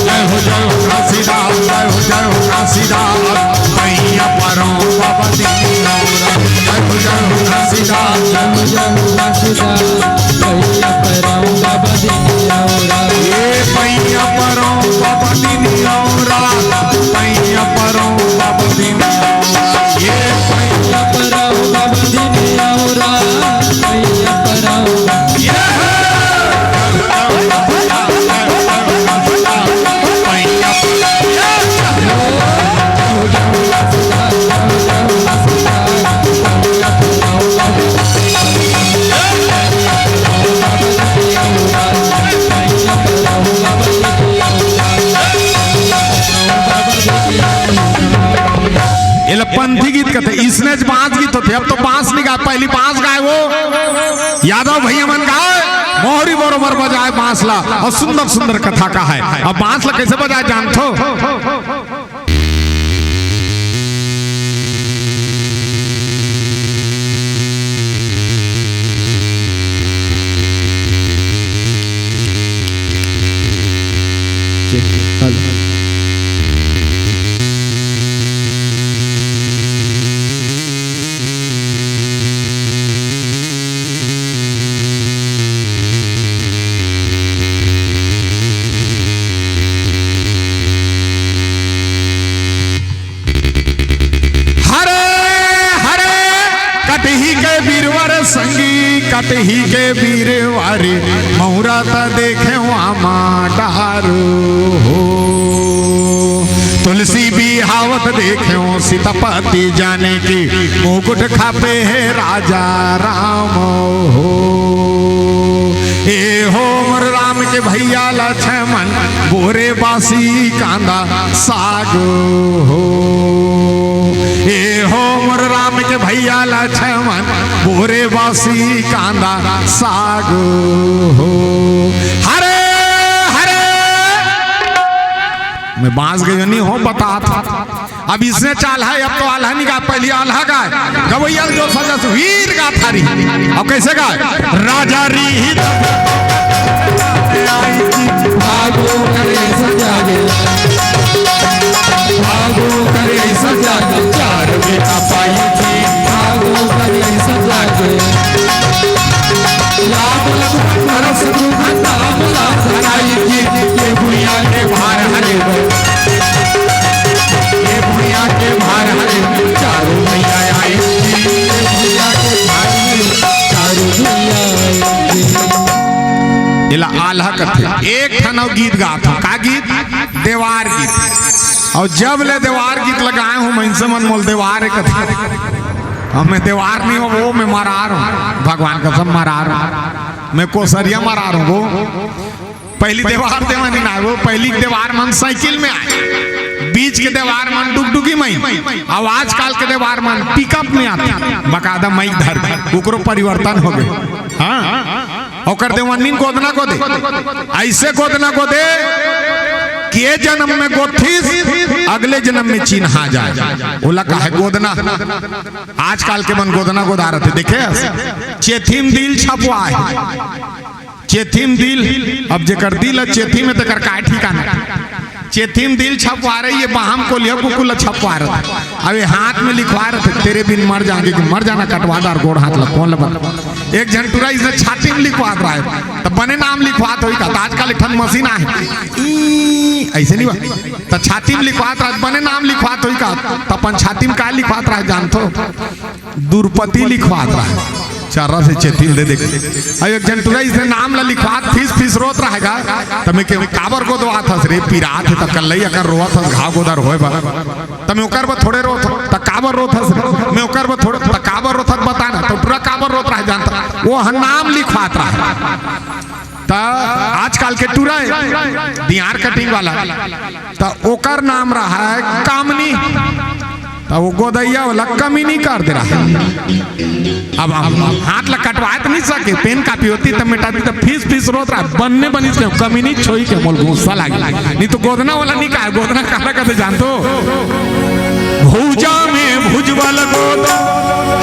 जय हो, जय हो घासीदास, जय हो, जय हो घासीदास, पैया परो बाबा दीन। जय हो, जय हो घासीदास, जय हो, जय हो घासीदास, पैया परो बाबा दीन। ये पैया परो बाबा दीन, पैया परो बाबा दीन। ये पैया परो बाबा दीन, पैया परो। एला पंथी गीत कथे, इसने ज बांस गीत होथे। अब तो बांस निकाल, पहली बांस गाए वो यादव भैया मन गाए, मोहरी बरोबर बजाए बांस ला, और सुंदर सुंदर कथा कहाए। अब बांस ला कैसे बजाए जानथो? कटही के बीरवारी, महुरा त देखेंव आमा डार हो। तुलसी बिहावत देखेंव, सीतापति जाने की मुकुट खापे हे राजा राम हो। ए हो मोर राम के भैया लक्ष्मण, बोरे बासी कांदा साग हो। ए हो मोर राम के भैया लक्ष्मण, बोरे बासी कांदा साग हो। हरे हरे। मैं बांस गयो नहीं हो, बतात। अब इसने चाल है, अब तो आल्हा नहीं गा, पहली आल्हा गाय। गवैया जो सजस वीर गाथा रही। अब कैसे गाय? राजा री भागो करे सजागे, भागो करे सजागे, चार बेटा पाई थी, भागो करे सजागे। लाभ लक्ष्मण भरत शत्रुघ्न नाम लाभ आई थी, ये बुढ़िया के भार हरे, ये बुढ़िया के भार हरे, चारों मैया आई थी, ये बुढ़िया के भार हरे, चारों मैया आई थी। एला आल्हा कथे। एक ठन अउ गीत गात हूँ। का गीत? देवार गीत। अउ जब ले देवार गीत लगाए हूँ, मनसे मन मोल देवार कथे। अब मैं देवार नहीं हूँ, वो मैं मरार हूँ। भगवान कसम मरार हूँ। मैं कोसरिया मरार हूँ वो। पहली देवार देवा नहीं ना, वो पहली देवार मन साइकिल में आए, बीच के देवार मन डुगडुगी में, अब आजकल के देवार मन पिकअप में आते, बकायदा माइक धर के, ओकरो परिवर्तन हो गए। हाँ, ओकर देवन्नी गोदना गोदे, ऐसे गोदना गोदे कि ये जन्म में गोदथीस, अगले जन्म में चिन्हा जाए। ओला कहे गोदना। आजकल के मन गोदना गोदा रथे, देखे? चेथी म दिल छपवा हे। चेथी म दिल, अब जेकर दिल हे चेथी में, तेकर काय ठिकाना? चेथी म दिल छपवा रही, ये बाहम कोलिया कुकुर ल छपवा रहे। अब ये हाथ में लिखवा रहे थे, "तेरे बिन मर जाएंगे," कि मर जाना, कटवा डार गोड़ हाथ ल, कौन ल बता? एक झन टुरा इसने छाती में लिखवात रहे, त बने नाम लिखवात होही का? त आजकल एक ठन मशीन आहे, ई, ऐसे नहीं बा, त छाती में लिखवात रहे, बने नाम लिखवात होही का? त अपन छाती में का लिखवात रहे जानथो? दुरपति लिखवात रहे, चर्रा से चेथी ल दे दे। अब एक झन टुरा इसने नाम ला लिखवात, फीस फीस रोत रहेगा, त मैं के, "काबर गोदवात हस रे, पिरात हे त कल्लई अकन रोवत हस, घाव गोदर होय बर।" त मैं ओकर बर थोड़े रोत हस, त काबर रोत हस रे? मैं ओकर बर थोड़े, त काबर रोत हस बता ना, त टुरा काबर रोत रहे जानता? वो ह नाम लिखवात रहे। त आजकल के टुरा हे, दियार कटिंग वाला, त ओकर नाम रहे कामनी, त वो गोदैया वाला कमीनी कर दे रहे। अब हम हाथ ला कटवाए त नहीं सके, पेन कापी होती त मिटाती, त फीस फीस रोत रहे, बन्ने बनिस के कमीनी छोई के मोल गुस्सा लागे, नहीं त गोदना वाला नहीं कहे, गोदना काला कथे जानथो? भुजा में भुजबल गोद,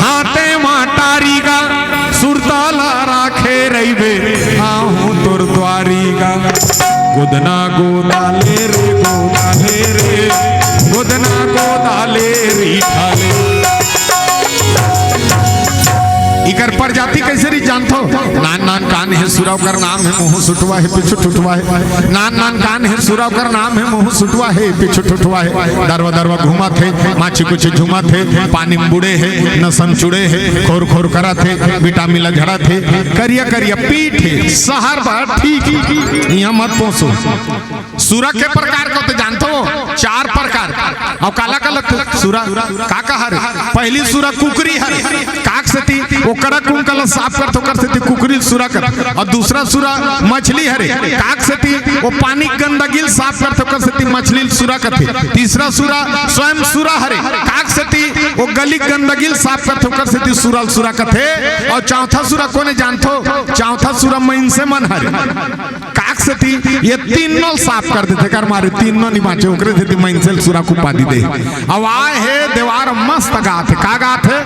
हाथे मा टारी गा, सुरता ला राखे रहिबे, आहूँ तोर द्वारी गा। गोदना गोदा ले रे, गोदा ले रे, गोदना गोदा ले रे, ठाले। इकर प्रजाति कैसे रही जानथो? नान नान कान हे सुरा ओकर नाम हे, मुँह सुटवा हे, पीछू ठुठवा हे। नान नान कान हे सुरा ओकर नाम हे, मुँह सुटवा हे, पीछू ठुठवा हे। दरवा दरवा घूमत हे, माछी कुछ झूमत हे, पानी में बुड़े हे, नसन चुड़े हे, खोर खोर करत हे, विटामिन ला झड़त हे, करिया करिया पीठ हे, सहर बर ठीक हे, इहाँ मत पोसो। सुरा के प्रकार को तो जानथो, चार प्रकार। अब काला काला सुरा का कहा रे? पहली सुरा कुकरी हरे, काक सेती ओकरा कुंका ला साफ करथे, ओकर सेती कुकरी ल सुरा कथे। अउ दूसरा सुरा मछली हरे, काक सेती वो पानी गंदगी ल साफ करथे, ओकर सेती मछली ल सुरा कथे। तीसरा सुरा स्वयं सुरा हरे, काक सेती वो गली गंदगी ल साफ करथे, ओकर सेती सुरा ल सुरा कथे। अउ चौथा सुरा कोने जानथो? चौथा सुरा मइनसे मन हरे। काक सेती ये तीनों ल साफ कर देथे, कर मारे तीनों नहीं बाँचे, ओकरे सेती मइनसे ल सुरा के उपाधि दे। अब आए हे देवार मस्त गात हे, का गात हे?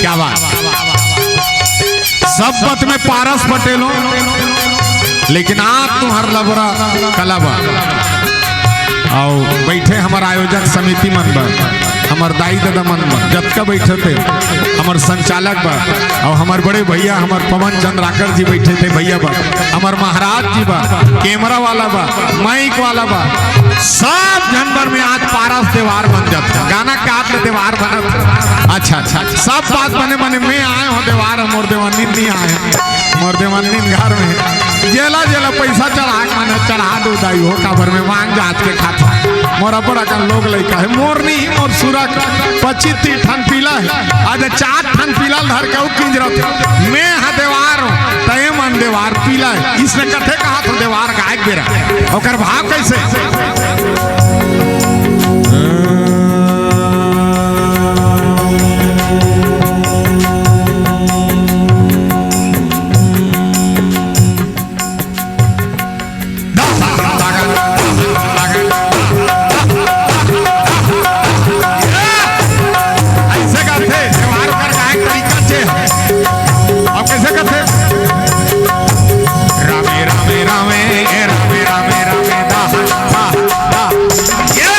क्या बात। सब बात में पारस पटेल हो, लेकिन आज तुम्हार लबरा कला बा। अउ बैठे हमर आयोजक समिति मन बर, हमर दाई ददा मन बर, जतका बैठे थे, हमर संचालक बा, अउ हमर बड़े भैया, हमर पवन चंद्राकर जी बइठे थे भैया बा, हमर महाराज जी बा, कैमरा वाला बा, माइक वाला बा, सब झन बर में आज पारस देवार बन जात हे। गाना काट ले देवार बनत हे। अच्छा, अच्छा, सब बात बने बने, मैं आए हों देवार, मोर देवानी नहीं आए, मोर देवानी घर में। जेला जेला पैसा चढ़ा के माने चढ़ा दो दाई हो, काबर में मांग जात के खाता। मोर अब्बड़ अकन लोग लइका हे, मोर नहीं, मोर सुरक पच्चीस तीस ठन पीला हे। आज चार ठन पीला ल धर के अउ किंजरत हे। मैं हा देवार हों, तय मन देवार पीला हे। इसने कथे कहा तो देवार गाय के बेरा। ओकर भाव कैसे? ऐसे गाथे, त्योहार कर गायक तरीका से। अब कैसे गाथे? रामे, रामे, रामे, ए रामे, रामे, रामे, दा, दा, दा। ये।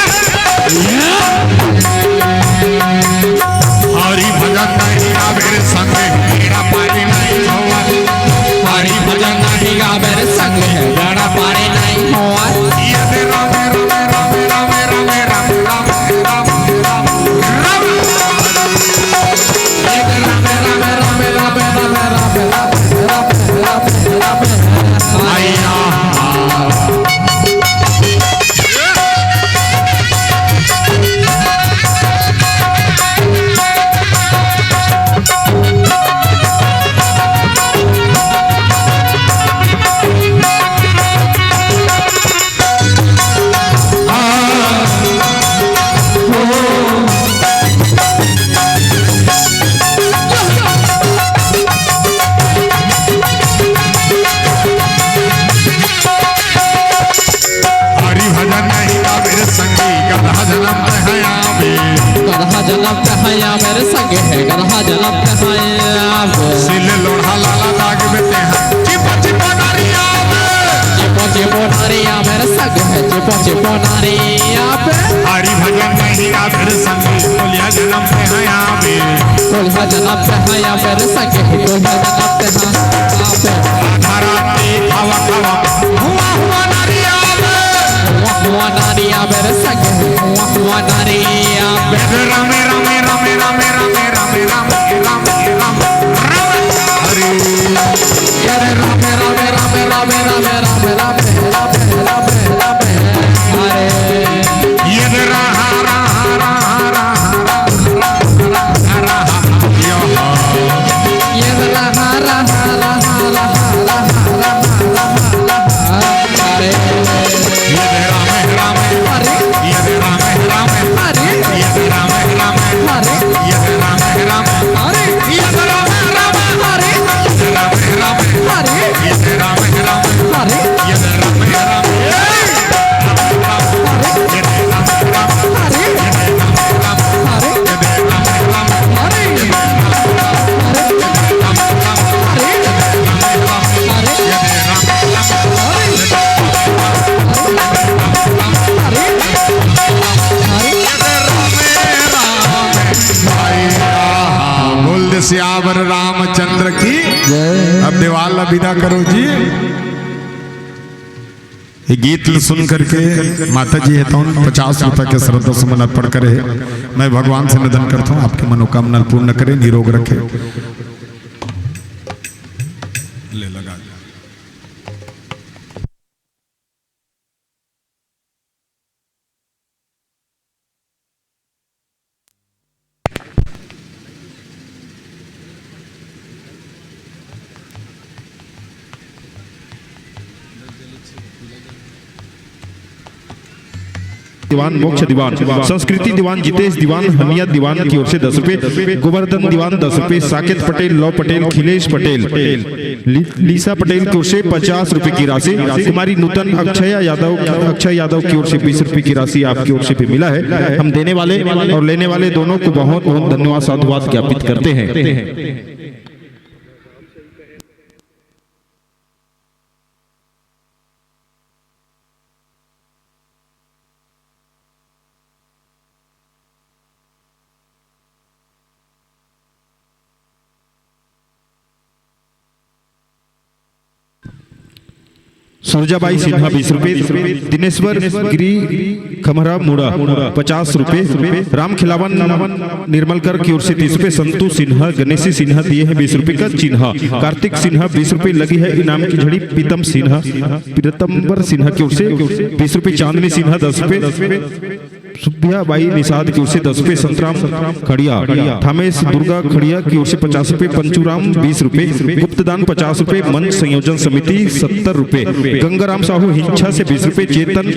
हरि भजन नहीं आवे रे संगे, बेड़ा पारी नहीं होवा। हरि भजन नहीं आवे रे संगे, बेड़ा पारी नहीं होवा। ये दे रामे, रामे, रामे, रामे, रामे, रामे, रामे, रामे, रामे, रामे। हरि भजन नहीं गावे रे संगी, गदहा जनम ते है आवे। गदहा जनम ते है आवे रे संगी, हे गदहा जनम ते है आवे। सिल लोढ़ा लाला दाग बेते हैं, चिपो चिपो नारी आवे। चिपो चिपो नारी आवे रे संगी, हे चिपो चिपो नारी आवे। हरि भजन नहीं गावे रे संगी, कोलिहा जनम ते है आवे। कोलिहा जनम ते है आवे रे संगी, कोलिहा जनम ते है आवे। आधा रात में खावा खावा हुआ हुआ नारी आवे। हुआ हुआ नारी आवे रे संगे, हुआ हुआ नारी आवे। रामे, रामे, रामे, रामे, रामे, रामे, रामे, रामे, रामे, रामे। हरे। ये रे रामे, रामे, रामे, रामे, रामे, रामे, रामे, रामे, रामे, रामे। हरे। ये रे राहा, राहा, राहा, राहा, राहा, राहा, राहा। ये रे राहा, राहा, राहा, राहा, राहा, राहा, राहा। हरे। ये दे राम है, राम है। हरे। ये दे राम है, राम है। हरे। ये दे राम है, राम है। हरे। ये दे राम है, राम है। हरे। ये दे राम है, राम है। हरे। ये दे राम है, राम है। हरे। ये दे राम है, राम है। हरे। ये दे राम है, राम है। हरे। ये दे राम है, राम है। हरे। ये दे राम है, राम है। हरे। ये दे राम है, राम है। हरे। बोल दे सियावर रामचंद्र की। जय। अब देवाल ला विदा करो जी। ये गीत ल सुन करके माता जी हे तौन पचास रुपया के श्रद्धा सुमन अर्पण करे हे। मैं भगवान से निवेदन करता हूँ, आपकी मनोकामना पूर्ण करे, निरोग रखे। ले लगा। दीवान, मोक्ष दीवान, संस्कृति दीवान, जितेश दीवान, हनिया दीवान की ओर से दस रुपए, गोवर्धन दीवान दस रुपए, साकेत पटेल, लव पटेल, खिलेश पटेल, ली-, लीसा पटेल की ओर से पचास रुपए की राशि, कुमारी नूतन, अक्षय यादव, अक्षय यादव की ओर से बीस रुपए की राशि आपकी ओर से भी मिला है। हम देने वाले और लेने वाले दोनों को बहुत बहुत धन्यवाद, साधुवाद ज्ञापित करते हैं। सुरजाबाई सिन्हा बीस रुपए, दिनेश्वर गिरी खमरा मुड़ा पचास रुपए, राम खिलावन निर्मलकर की ओर से तीस रुपए, संतु सिन्हा, गणेशी सिन्हा दिए हैं बीस रुपए का चिन्हा, कार्तिक सिन्हा बीस रुपए लगी है इनाम की झड़ी, पीतम सिन्हा, पीतम्बर सिन्हा की ओर से बीस रुपए, चांदनी सिन्हा दस रुपए, सुब्बिया बाई निषाद की ओर से दस रुपए, संतराम खड़िया, थामेश दुर्गा खड़िया की ओर से पचास रुपए, पंचूराम बीस रुपए, गुप्तदान पचास रुपए, मंच संयोजन समिति सत्तर रुपए, गंगाराम साहू हिंसा से बीस रुपए, चेतन